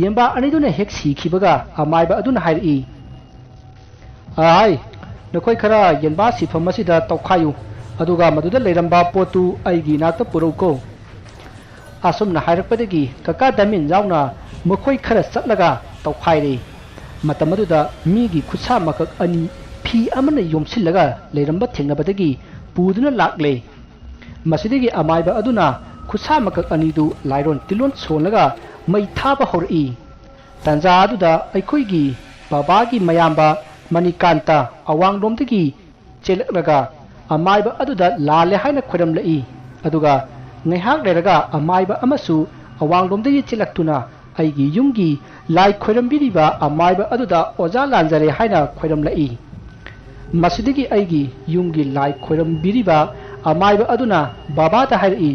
ꯌꯦꯟꯕꯥ ꯑꯅꯤꯗꯨꯅ ꯍꯦꯛ ꯁꯤꯈꯤꯕꯒ ꯑꯃꯥꯏꯕ ꯑꯗꯨꯅ ꯍꯥꯏꯔꯛꯏ, "ꯑꯍꯥꯏ, ꯅꯈꯣꯏ ꯈꯔ ꯌꯦꯟꯕꯥ ꯁꯤꯐꯝ ꯑꯁꯤꯗ ꯇꯧꯈꯥꯏꯌꯨ, ꯑꯗꯨꯒ ꯃꯗꯨꯗ ꯂꯩꯔꯝꯕ ꯄꯣꯠꯇꯨ ꯑꯩꯒꯤ ꯏꯅꯥꯛꯇ ꯄꯨꯔꯛꯎꯀꯣ꯫" ꯑꯁꯨꯝꯅ ꯍꯥꯏꯔꯛꯄꯗꯒꯤ ꯀꯀꯥ ꯗꯥꯃꯤꯟ ꯌꯥꯎꯅ ꯃꯈꯣꯏ ꯈꯔ ꯆꯠꯂꯒ ꯇꯧꯈꯥꯏꯔꯦ꯫ ꯃꯇꯝ ꯑꯗꯨꯗ ꯃꯤꯒꯤ ꯈꯨꯠꯁꯥ ꯃꯀꯛ ꯑꯅꯤ ꯐꯤ ꯑꯃꯅ ꯌꯣꯝꯁꯤꯜꯂꯒ ꯂꯩꯔꯝꯕ ꯊꯦꯡꯅꯕꯗꯒꯤ ꯄꯨꯗꯨꯅ ꯂꯥꯛꯂꯦ꯫ ꯃꯁꯤꯗꯒꯤ ꯑꯃꯥꯏꯕ ꯑꯗꯨꯅ ꯈꯨꯠꯁꯥ ꯃꯀꯛ ꯑꯅꯤꯗꯨ ꯂꯥꯏꯔꯣꯟ ꯇꯤꯜꯂꯣꯟ ꯁꯣꯜꯂꯒ ꯃꯩ ꯊꯥꯕ ꯍꯧꯔꯛꯏ꯫ ꯇꯥꯟꯖꯥ ꯑꯗꯨꯗ ꯑꯩꯈꯣꯏꯒꯤ ꯕꯕꯥꯒꯤ ꯃꯌꯥꯝꯕ ꯃꯅꯤꯀꯥꯟꯇ ꯑꯋꯥꯡꯂꯣꯝꯗꯒꯤ ꯆꯦꯜꯂꯛꯂꯒ ꯑꯃꯥꯏꯕ ꯑꯗꯨꯗ ꯂꯥꯜꯂꯦ ꯍꯥꯏꯅ ꯈꯣꯏꯔꯝꯂꯛꯏ꯫ ꯑꯗꯨꯒ ꯉꯥꯏꯍꯥꯛ ꯂꯩꯔꯒ ꯑꯃꯥꯏꯕ ꯑꯃꯁꯨ ꯑꯋꯥꯡꯂꯣꯝꯗꯒꯤ ꯆꯦꯜꯂꯛꯇꯨꯅ ꯑꯩꯒꯤ ꯌꯨꯝꯒꯤ ꯂꯥꯏ ꯈꯣꯏꯔꯝꯕꯤꯔꯤꯕ ꯑꯃꯥꯏꯕ ꯑꯗꯨꯗ ꯑꯣꯖꯥ ꯂꯥꯟꯖꯔꯦ ꯍꯥꯏꯅ ꯈꯣꯏꯔꯝꯂꯛꯏ꯫ ꯃꯁꯤꯗꯒꯤ ꯑꯩꯒꯤ ꯌꯨꯝꯒꯤ ꯂꯥꯏ ꯈꯣꯏꯔꯝꯕꯤꯔꯤꯕ ꯑꯃꯥꯏꯕ ꯑꯗꯨꯅ ꯕꯕꯥꯗ ꯍꯥꯏꯔꯛꯏ,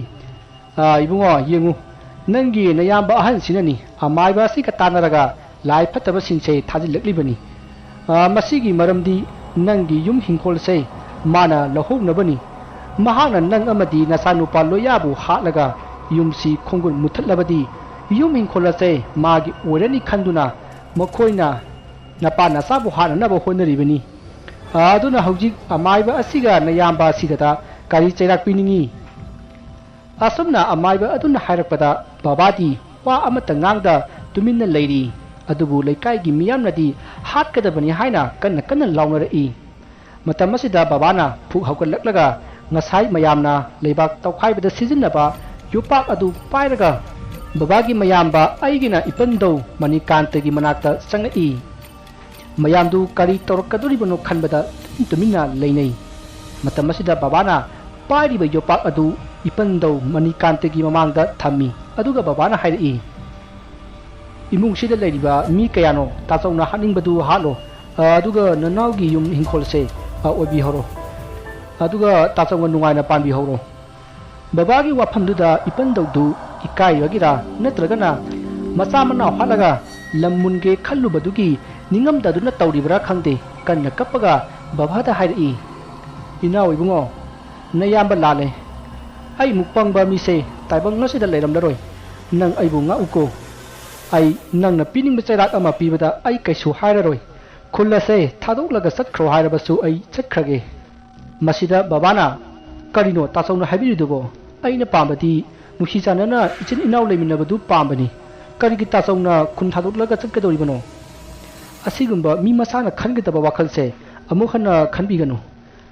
"ꯑꯥ, ꯏꯕꯨꯡꯉꯣ, ꯌꯦꯡꯉꯨ, ꯅꯪꯒꯤ ꯅꯌꯥꯝꯕ ꯑꯍꯟꯁꯤꯅꯅꯤ ꯑꯃꯥꯏꯕ ꯑꯁꯤꯒ ꯇꯥꯟꯅꯔꯒ ꯂꯥꯏ ꯐꯠꯇꯕꯁꯤꯡꯁꯦ ꯊꯥꯖꯤꯜꯂꯛꯂꯤꯕꯅꯤ꯫ ꯑꯥ, ꯃꯁꯤꯒꯤ ꯃꯔꯝꯗꯤ ꯅꯪꯒꯤ ꯌꯨꯝ ꯍꯤꯡꯈꯣꯜꯁꯦ ꯃꯥꯅ ꯂꯧꯍꯧꯅꯕꯅꯤ꯫ ꯃꯍꯥꯛꯅ ꯅꯪ ꯑꯃꯗꯤ ꯅꯆꯥꯅꯨꯄꯥ ꯂꯣꯌꯥꯕꯨ ꯍꯥꯠꯂꯒ ꯌꯨꯝꯁꯤ ꯈꯣꯡꯒꯨꯜ ꯃꯨꯊꯠꯂꯕꯗꯤ ꯌꯨꯝ ꯍꯤꯡꯈꯣꯜ ꯑꯁꯦ ꯃꯥꯒꯤ ꯑꯣꯏꯔꯅꯤ ꯈꯟꯗꯨꯅ ꯃꯈꯣꯏꯅ ꯅꯄꯥ ꯅꯆꯥꯕꯨ ꯍꯥꯠꯅꯅꯕ ꯍꯣꯠꯅꯔꯤꯕꯅꯤ꯫ ꯑꯗꯨꯅ ꯍꯧꯖꯤꯛ ꯑꯃꯥꯏꯕ ꯑꯁꯤꯒ ꯅꯌꯥꯝꯕ ꯑꯁꯤꯗꯇ ꯀꯔꯤ ꯆꯩꯔꯥꯛ ꯄꯤꯅꯤꯡꯉꯤ?" ꯑꯁꯨꯝꯅ ꯑꯃꯥꯏꯕ ꯑꯗꯨꯅ ꯍꯥꯏꯔꯛꯄꯗ ꯕꯕꯥꯗꯤ ꯋꯥ ꯑꯃꯠꯇ ꯉꯥꯡꯗ ꯇꯨꯃꯤꯟꯅ ꯂꯩꯔꯤ꯫ ꯑꯗꯨꯕꯨ ꯂꯩꯀꯥꯏꯒꯤ ꯃꯤꯌꯥꯝꯅꯗꯤ ꯍꯥꯠꯀꯗꯕꯅꯤ ꯍꯥꯏꯅ ꯀꯟꯅ ꯀꯟꯅ ꯂꯥꯎꯅꯔꯛꯏ꯫ ꯃꯇꯝ ꯑꯁꯤꯗ ꯕꯕꯥꯅ ꯐꯨꯛ ꯍꯧꯒꯠꯂꯛꯂꯒ ꯉꯁꯥꯏ ꯃꯌꯥꯝꯅ ꯂꯩꯕꯥꯛ ꯇꯧꯈꯥꯏꯕꯗ ꯁꯤꯖꯤꯟꯅꯕ ꯌꯣꯄꯥꯛ ꯑꯗꯨ ꯄꯥꯏꯔꯒ ꯕꯕꯥꯒꯤ ꯃꯌꯥꯝꯕ ꯑꯩꯒꯤꯅ ꯏꯄꯟꯗꯧ ꯃꯅꯤꯀꯥꯟꯇꯒꯤ ꯃꯅꯥꯛꯇ ꯆꯪꯉꯛꯏ꯫ ꯃꯌꯥꯝꯗꯨ ꯀꯔꯤ ꯇꯧꯔꯛꯀꯗꯣꯔꯤꯕꯅꯣ ꯈꯟꯕꯗ ꯇꯨꯃꯤꯟ ꯇꯨꯃꯤꯟꯅ ꯂꯩꯅꯩ꯫ ꯃꯇꯝ ꯑꯁꯤꯗ ꯕꯕꯥꯅ ꯄꯥꯏꯔꯤꯕ ꯌꯣꯄꯥꯛ ꯑꯗꯨ ꯏꯄꯟꯗꯧ ꯃꯅꯤꯀꯥꯟꯇꯒꯤ ꯃꯃꯥꯡꯗ ꯊꯝꯃꯤ꯫ ꯑꯗꯨꯒ ꯕꯕꯥꯅ ꯍꯥꯏꯔꯛꯏ, "ꯏꯃꯨꯡꯁꯤꯗ ꯂꯩꯔꯤꯕ ꯃꯤ ꯀꯌꯥꯅꯣ ꯇꯥꯆꯧꯅ ꯍꯥꯠꯅꯤꯡꯕꯗꯨ ꯍꯥꯠꯂꯣ, ꯑꯗꯨꯒ ꯅꯅꯥꯎꯒꯤ ꯌꯨꯝ ꯏꯪꯈꯣꯜꯁꯦ ꯑꯣꯏꯕꯤꯍꯧꯔꯣ꯫ ꯑꯗꯨꯒ ꯇꯥꯆꯧꯅ ꯅꯨꯡꯉꯥꯏꯅ ꯄꯥꯟꯕꯤꯍꯧꯔꯣ꯫" ꯕꯕꯥꯒꯤ ꯋꯥꯐꯝꯗꯨꯗ ꯏꯄꯟꯗꯧꯗꯨ ꯏꯀꯥꯏꯕꯒꯤꯔꯥ ꯅꯠꯇ꯭ꯔꯒꯅ ꯃꯆꯥ ꯃꯅꯥꯎ ꯍꯥꯠꯂꯒ ꯂꯝ ꯃꯨꯟꯒꯦ ꯈꯜꯂꯨꯕꯗꯨꯒꯤ ꯅꯤꯡꯉꯝꯗꯗꯨꯅ ꯇꯧꯔꯤꯕ꯭ꯔꯥ ꯈꯪꯗꯦ, ꯀꯟꯅ ꯀꯞꯄꯒ ꯕꯕꯥꯗ ꯍꯥꯏꯔꯛꯏ, "ꯏꯅꯥꯎ ꯏꯕꯨꯡꯉꯣ, ꯅꯌꯥꯝꯕ ꯂꯥꯜꯂꯦ꯫ ꯑꯩꯃꯨꯛ ꯄꯪꯕ ꯃꯤꯁꯦ ꯇꯥꯏꯕꯪ ꯑꯁꯤꯗ ꯂꯩꯔꯝꯂꯔꯣꯏ꯫ ꯅꯪ ꯑꯩꯕꯨ ꯉꯥꯛꯎꯀꯣ꯫ ꯑꯩ ꯅꯪꯅ ꯄꯤꯅꯤꯡꯕ ꯆꯩꯔꯥꯛ ꯑꯃ ꯄꯤꯕꯗ ꯑꯩ ꯀꯩꯁꯨ ꯍꯥꯏꯔꯔꯣꯏ꯫ ꯈꯨꯜ ꯑꯁꯦ ꯊꯥꯗꯣꯛꯂꯒ ꯆꯠꯈ꯭ꯔꯣ ꯍꯥꯏꯔꯕꯁꯨ ꯑꯩ ꯆꯠꯈ꯭ꯔꯒꯦ꯫" ꯃꯁꯤꯗ ꯕꯕꯥꯅ, "ꯀꯔꯤꯅꯣ ꯇꯥꯆꯧꯅ ꯍꯥꯏꯕꯤꯔꯤꯗꯨꯕꯣ? ꯑꯩꯅ ꯄꯥꯝꯕꯗꯤ ꯅꯨꯡꯁꯤ ꯆꯥꯟꯅꯅ ꯏꯆꯤꯟ ꯏꯅꯥꯎ ꯂꯩꯃꯤꯟꯅꯕꯗꯨ ꯄꯥꯝꯕꯅꯤ꯫ ꯀꯔꯤꯒꯤ ꯇꯥꯆꯧꯅ ꯈꯨꯟ ꯊꯥꯗꯣꯛꯂꯒ ꯆꯠꯀꯗꯧꯔꯤꯕꯅꯣ? ꯑꯁꯤꯒꯨꯝꯕ ꯃꯤ ꯃꯁꯥꯅ ꯈꯟꯒꯗꯕ ꯋꯥꯈꯜꯁꯦ ꯑꯃꯨꯛ ꯍꯟꯅ ꯈꯟꯕꯤꯒꯅꯨ꯫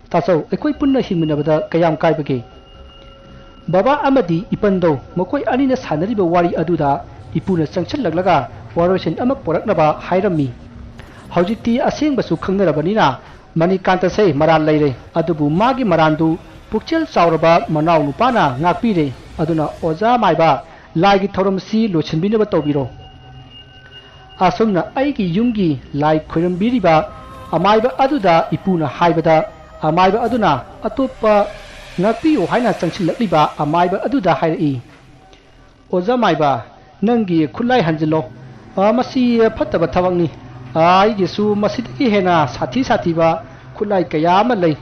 ꯇꯥꯆꯧ, ꯑꯩꯈꯣꯏ ꯄꯨꯟꯅ ꯍꯤꯡꯃꯤꯟꯅꯕꯗ ꯀꯌꯥꯝ ꯀꯥꯏꯕꯒꯦ?" ꯕꯕꯥ ꯑꯃꯗꯤ ꯏꯄꯟꯗꯧ ꯃꯈꯣꯏ ꯑꯅꯤꯅ ꯁꯥꯟꯅꯔꯤꯕ ꯋꯥꯔꯤ ꯑꯗꯨꯗ ꯏꯄꯨꯅ ꯆꯪꯁꯤꯜꯂꯛꯂꯒ ꯋꯥꯔꯣꯏꯁꯤꯟ ꯑꯃ ꯄꯣꯔꯛꯅꯕ ꯍꯥꯏꯔꯝꯃꯤ꯫ ꯍꯧꯖꯤꯛꯇꯤ ꯑꯁꯦꯡꯕꯁꯨ ꯈꯪꯅꯔꯕꯅꯤꯅ ꯃꯅꯤꯀꯥꯟꯇꯁꯦ ꯃꯔꯥꯜ ꯂꯩꯔꯦ, ꯑꯗꯨꯕꯨ ꯃꯥꯒꯤ ꯃꯔꯥꯜꯗꯨ ꯄꯨꯛꯆꯦꯜ ꯆꯥꯎꯔꯕ ꯃꯅꯥꯎ ꯅꯨꯄꯥꯅ ꯉꯥꯛꯄꯤꯔꯦ꯫ ꯑꯗꯨꯅ ꯑꯣꯖꯥ ꯃꯥꯏꯕ, ꯂꯥꯏꯒꯤ ꯊꯧꯔꯝꯁꯤ ꯂꯣꯏꯁꯤꯟꯕꯤꯅꯕ ꯇꯧꯕꯤꯔꯣ꯫ ꯑꯁꯨꯝꯅ ꯑꯩꯒꯤ ꯌꯨꯝꯒꯤ ꯂꯥꯏ ꯈꯣꯏꯔꯝꯕꯤꯔꯤꯕ ꯑꯃꯥꯏꯕ ꯑꯗꯨꯗ ꯏꯄꯨꯅ ꯍꯥꯏꯕꯗ, ꯑꯃꯥꯏꯕ ꯑꯗꯨꯅ ꯑꯇꯣꯞꯄ ꯉꯥꯛꯄꯤꯌꯨ ꯍꯥꯏꯅ ꯆꯪꯁꯤꯜꯂꯛꯂꯤꯕ ꯑꯃꯥꯏꯕ ꯑꯗꯨꯗ ꯍꯥꯏꯔꯛꯏ, "ꯑꯣꯖꯥ ꯃꯥꯏꯕ, ꯅꯪꯒꯤ ꯈꯨꯠꯂꯥꯏ ꯍꯟꯖꯤꯜꯂꯣ꯫ ꯑ, ꯃꯁꯤ ꯐꯠꯇꯕ ꯊꯕꯛꯅꯤ꯫ ꯑ, ꯑꯩꯒꯤꯁꯨ ꯃꯁꯤꯗꯒꯤ ꯍꯦꯟꯅ ꯁꯥꯊꯤ ꯁꯥꯊꯤꯕ ꯈꯨꯠꯂꯥꯏ ꯀꯌꯥ ꯑꯃ ꯂꯩ꯫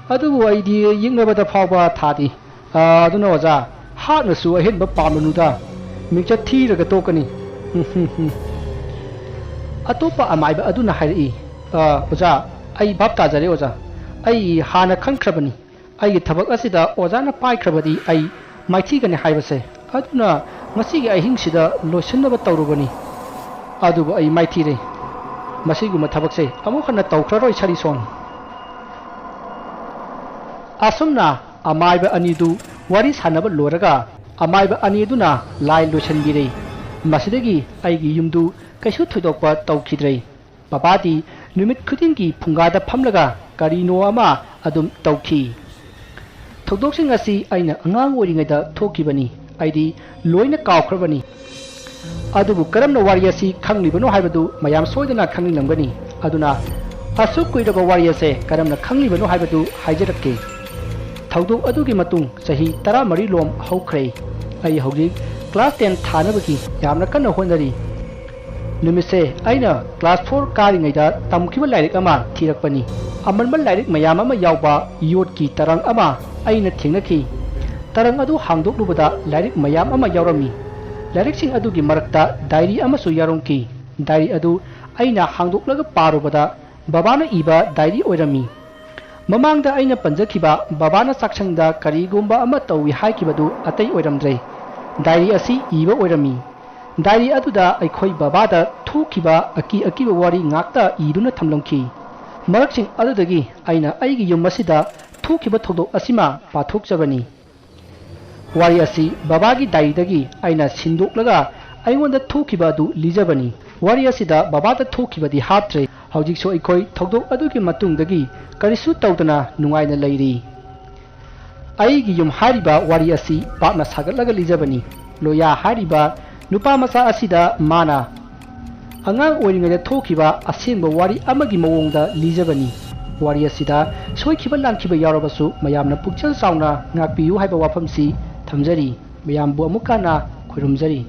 ꯑꯗꯨꯕꯨ ꯑꯩꯗꯤ ꯌꯦꯛꯅꯕꯗ ꯐꯥꯎꯕ ꯊꯥꯗꯦ꯫ ꯑ, ꯑꯗꯨꯅ ꯑꯣꯖꯥ, ꯍꯥꯠꯅꯁꯨ ꯑꯍꯦꯟꯕ ꯄꯥꯝꯂꯨꯅꯨꯗ꯫ ꯃꯤꯡꯆꯠ ꯊꯤꯔꯒ ꯇꯣꯛꯀꯅꯤ꯫" ꯑꯇꯣꯞꯄ ꯑꯃꯥꯏꯕ ꯑꯗꯨꯅ ꯍꯥꯏꯔꯛꯏ, "ꯑ, ꯑꯣꯖꯥ, ꯑꯩ ꯚꯥꯞ ꯇꯥꯖꯔꯦ ꯑꯣꯖꯥ꯫ ꯑꯩ ꯍꯥꯟꯅ ꯈꯪꯈ꯭ꯔꯕꯅꯤ꯫ ꯑꯩꯒꯤ ꯊꯕꯛ ꯑꯁꯤꯗ ꯑꯣꯖꯥꯅ ꯄꯥꯏꯈ꯭ꯔꯕꯗꯤ ꯑꯩ ꯃꯥꯏꯊꯤꯒꯅꯤ ꯍꯥꯏꯕꯁꯦ꯫ ꯑꯗꯨꯅ ꯉꯁꯤꯒꯤ ꯑꯍꯤꯡꯁꯤꯗ ꯂꯣꯏꯁꯤꯟꯅꯕ ꯇꯧꯔꯨꯕꯅꯤ꯫ ꯑꯗꯨꯕꯨ ꯑꯩ ꯃꯥꯏꯊꯤꯔꯦ꯫ ꯃꯁꯤꯒꯨꯝꯕ ꯊꯕꯛꯁꯦ ꯑꯃꯨꯛ ꯍꯟꯅ ꯇꯧꯈ꯭ꯔꯔꯣꯏ, ꯁꯥꯔꯤꯁꯣꯟ꯫" ꯑꯁꯨꯝꯅ ꯑꯃꯥꯏꯕ ꯑꯅꯤꯗꯨ ꯋꯥꯔꯤ ꯁꯥꯟꯅꯕ ꯂꯣꯏꯔꯒ ꯑꯃꯥꯏꯕ ꯑꯅꯤꯗꯨꯅ ꯂꯥꯏ ꯂꯣꯏꯁꯤꯟꯕꯤꯔꯦ꯫ ꯃꯁꯤꯗꯒꯤ ꯑꯩꯒꯤ ꯌꯨꯝꯗꯨ ꯀꯩꯁꯨ ꯊꯣꯏꯗꯣꯛꯄ ꯇꯧꯈꯤꯗ꯭ꯔꯦ꯫ ꯕꯕꯥꯗꯤ ꯅꯨꯃꯤꯠ ꯈꯨꯗꯤꯡꯒꯤ ꯐꯨꯡꯒꯥꯗ ꯐꯝꯂꯒ ꯀꯔꯤꯅꯣ ꯑꯃ ꯑꯗꯨꯝ ꯇꯧꯈꯤ꯫ ꯊꯧꯗꯣꯛꯁꯤꯡ ꯑꯁꯤ ꯑꯩꯅ ꯑꯉꯥꯡ ꯑꯣꯏꯔꯤꯉꯩꯗ ꯊꯣꯛꯈꯤꯕꯅꯤ꯫ ꯑꯩꯗꯤ ꯂꯣꯏꯅ ꯀꯥꯎꯈ꯭ꯔꯕꯅꯤ꯫ ꯑꯗꯨꯕꯨ ꯀꯔꯝꯅ ꯋꯥꯔꯤ ꯑꯁꯤ ꯈꯪꯂꯤꯕꯅꯣ ꯍꯥꯏꯕꯗꯨ ꯃꯌꯥꯝ ꯁꯣꯏꯗꯅ ꯈꯪꯅꯤꯡꯂꯝꯒꯅꯤ꯫ ꯑꯗꯨꯅ ꯑꯁꯨꯛ ꯀꯨꯏꯔꯕ ꯋꯥꯔꯤ ꯑꯁꯦ ꯀꯔꯝꯅ ꯈꯪꯂꯤꯕꯅꯣ ꯍꯥꯏꯕꯗꯨ ꯍꯥꯏꯖꯔꯛꯀꯦ꯫ ꯊꯧꯗꯣꯛ ꯑꯗꯨꯒꯤ ꯃꯇꯨꯡ ꯆꯍꯤ ꯇꯔꯥꯃꯔꯤ ꯂꯣꯝ ꯍꯧꯈ꯭ꯔꯦ꯫ ꯑꯩ ꯍꯧꯖꯤꯛ class ten ꯊꯥꯅꯕꯒꯤ ꯌꯥꯝꯅ ꯀꯟꯅ ꯍꯣꯠꯅꯔꯤ꯫ ꯅꯨꯃꯤꯠꯁꯦ ꯑꯩꯅ class four ꯀꯥꯔꯤꯉꯩꯗ ꯇꯝꯈꯤꯕ ꯂꯥꯏꯔꯤꯛ ꯑꯃ ꯊꯤꯔꯛꯄꯅꯤ꯫ ꯑꯃꯟꯕ ꯂꯥꯏꯔꯤꯛ ꯃꯌꯥꯝ ꯑꯃ ꯌꯥꯎꯕ ꯌꯣꯠꯀꯤ ꯇꯔꯪ ꯑꯃ ꯑꯩꯅ ꯊꯦꯡꯅꯈꯤ꯫ ꯇꯔꯪ ꯑꯗꯨ ꯍꯥꯡꯗꯣꯛꯂꯨꯕꯗ ꯂꯥꯏꯔꯤꯛ ꯃꯌꯥꯝ ꯑꯃ ꯌꯥꯎꯔꯝꯃꯤ꯫ ꯂꯥꯏꯔꯤꯛꯁꯤꯡ ꯑꯗꯨꯒꯤ ꯃꯔꯛꯇ diary ꯑꯃꯁꯨ ꯌꯥꯎꯔꯝꯈꯤ꯫ Diary ꯑꯗꯨ ꯑꯩꯅ ꯍꯥꯡꯗꯣꯛꯂꯒ ꯄꯥꯔꯨꯕꯗ ꯕꯕꯥꯅ ꯏꯕ diary ꯑꯣꯏꯔꯝꯃꯤ꯫ ꯃꯃꯥꯡꯗ ꯑꯩꯅ ꯄꯟꯖꯈꯤꯕ ꯕꯕꯥꯅ ꯆꯥꯛꯁꯪꯗ ꯀꯔꯤꯒꯨꯝꯕ ꯑꯃ ꯇꯧꯏ ꯍꯥꯏꯈꯤꯕꯗꯨ ꯑꯇꯩ ꯑꯣꯏꯔꯝꯗ꯭ꯔꯦ꯫ Diary ꯑꯁꯤ ꯏꯕ ꯑꯣꯏꯔꯝꯃꯤ꯫ Diary ꯑꯗꯨꯗ ꯑꯩꯈꯣꯏ ꯕꯕꯥꯗ ꯊꯣꯛꯈꯤꯕ ꯑꯀꯤ ꯑꯀꯤꯕ ꯋꯥꯔꯤ ꯉꯥꯛꯇ ꯏꯗꯨꯅ ꯊꯝꯂꯝꯈꯤ꯫ ꯃꯔꯛꯁꯤꯡ ꯑꯗꯨꯗꯒꯤ ꯑꯩꯅ ꯑꯩꯒꯤ ꯌꯨꯝ ꯑꯁꯤꯗ ꯊꯣꯛꯈꯤꯕ ꯊꯧꯗꯣꯛ ꯑꯁꯤꯃ ꯄꯥꯊꯣꯛꯆꯕꯅꯤ꯫ ꯋꯥꯔꯤ ꯑꯁꯤ ꯕꯕꯥꯒꯤ diaryꯗꯒꯤ ꯑꯩꯅ ꯁꯤꯟꯗꯣꯛꯂꯒ ꯑꯩꯉꯣꯟꯗ ꯊꯣꯛꯈꯤꯕ ꯑꯗꯨ ꯂꯤꯖꯕꯅꯤ꯫ ꯋꯥꯔꯤ ꯑꯁꯤꯗ ꯕꯕꯥꯗ ꯊꯣꯛꯈꯤꯕꯗꯤ ꯍꯥꯞꯇ꯭ꯔꯦ꯫ ꯍꯧꯖꯤꯛꯁꯨ ꯑꯩꯈꯣꯏ ꯊꯧꯗꯣꯛ ꯑꯗꯨꯒꯤ ꯃꯇꯨꯡꯗꯒꯤ ꯀꯔꯤꯁꯨ ꯇꯧꯗꯅ ꯅꯨꯡꯉꯥꯏꯅ ꯂꯩꯔꯤ꯫ ꯑꯩꯒꯤ ꯌꯨꯝ ꯍꯥꯏꯔꯤꯕ ꯋꯥꯔꯤ ꯑꯁꯤ ꯄꯥꯛꯅ ꯁꯥꯒꯠꯂꯒ ꯂꯤꯖꯕꯅꯤ꯫ ꯂꯣꯌꯥ ꯍꯥꯏꯔꯤꯕ ꯅꯨꯄꯥ ꯃꯆꯥ ꯑꯁꯤꯗ ꯃꯥꯅ ꯑꯉꯥꯡ ꯑꯣꯏꯔꯤꯉꯩꯗ ꯊꯣꯛꯈꯤꯕ ꯑꯁꯦꯡꯕ ꯋꯥꯔꯤ ꯑꯃꯒꯤ ꯃꯑꯣꯡꯗ ꯂꯤꯖꯕꯅꯤ꯫ ꯋꯥꯔꯤ ꯑꯁꯤꯗ ꯁꯣꯏꯈꯤꯕ ꯂꯥꯟꯈꯤꯕ ꯌꯥꯎꯔꯕꯁꯨ ꯃꯌꯥꯝꯅ ꯄꯨꯛꯆꯦꯜ ꯆꯥꯎꯅ ꯉꯥꯛꯄꯤꯌꯨ ꯍꯥꯏꯕ ꯋꯥꯐꯝꯁꯤ ꯊꯝꯖꯔꯤ꯫ ꯃꯌꯥꯝꯕꯨ ꯑꯃꯨꯛ ꯍꯟꯅ ꯈꯨꯔꯨꯝꯖꯔꯤ꯫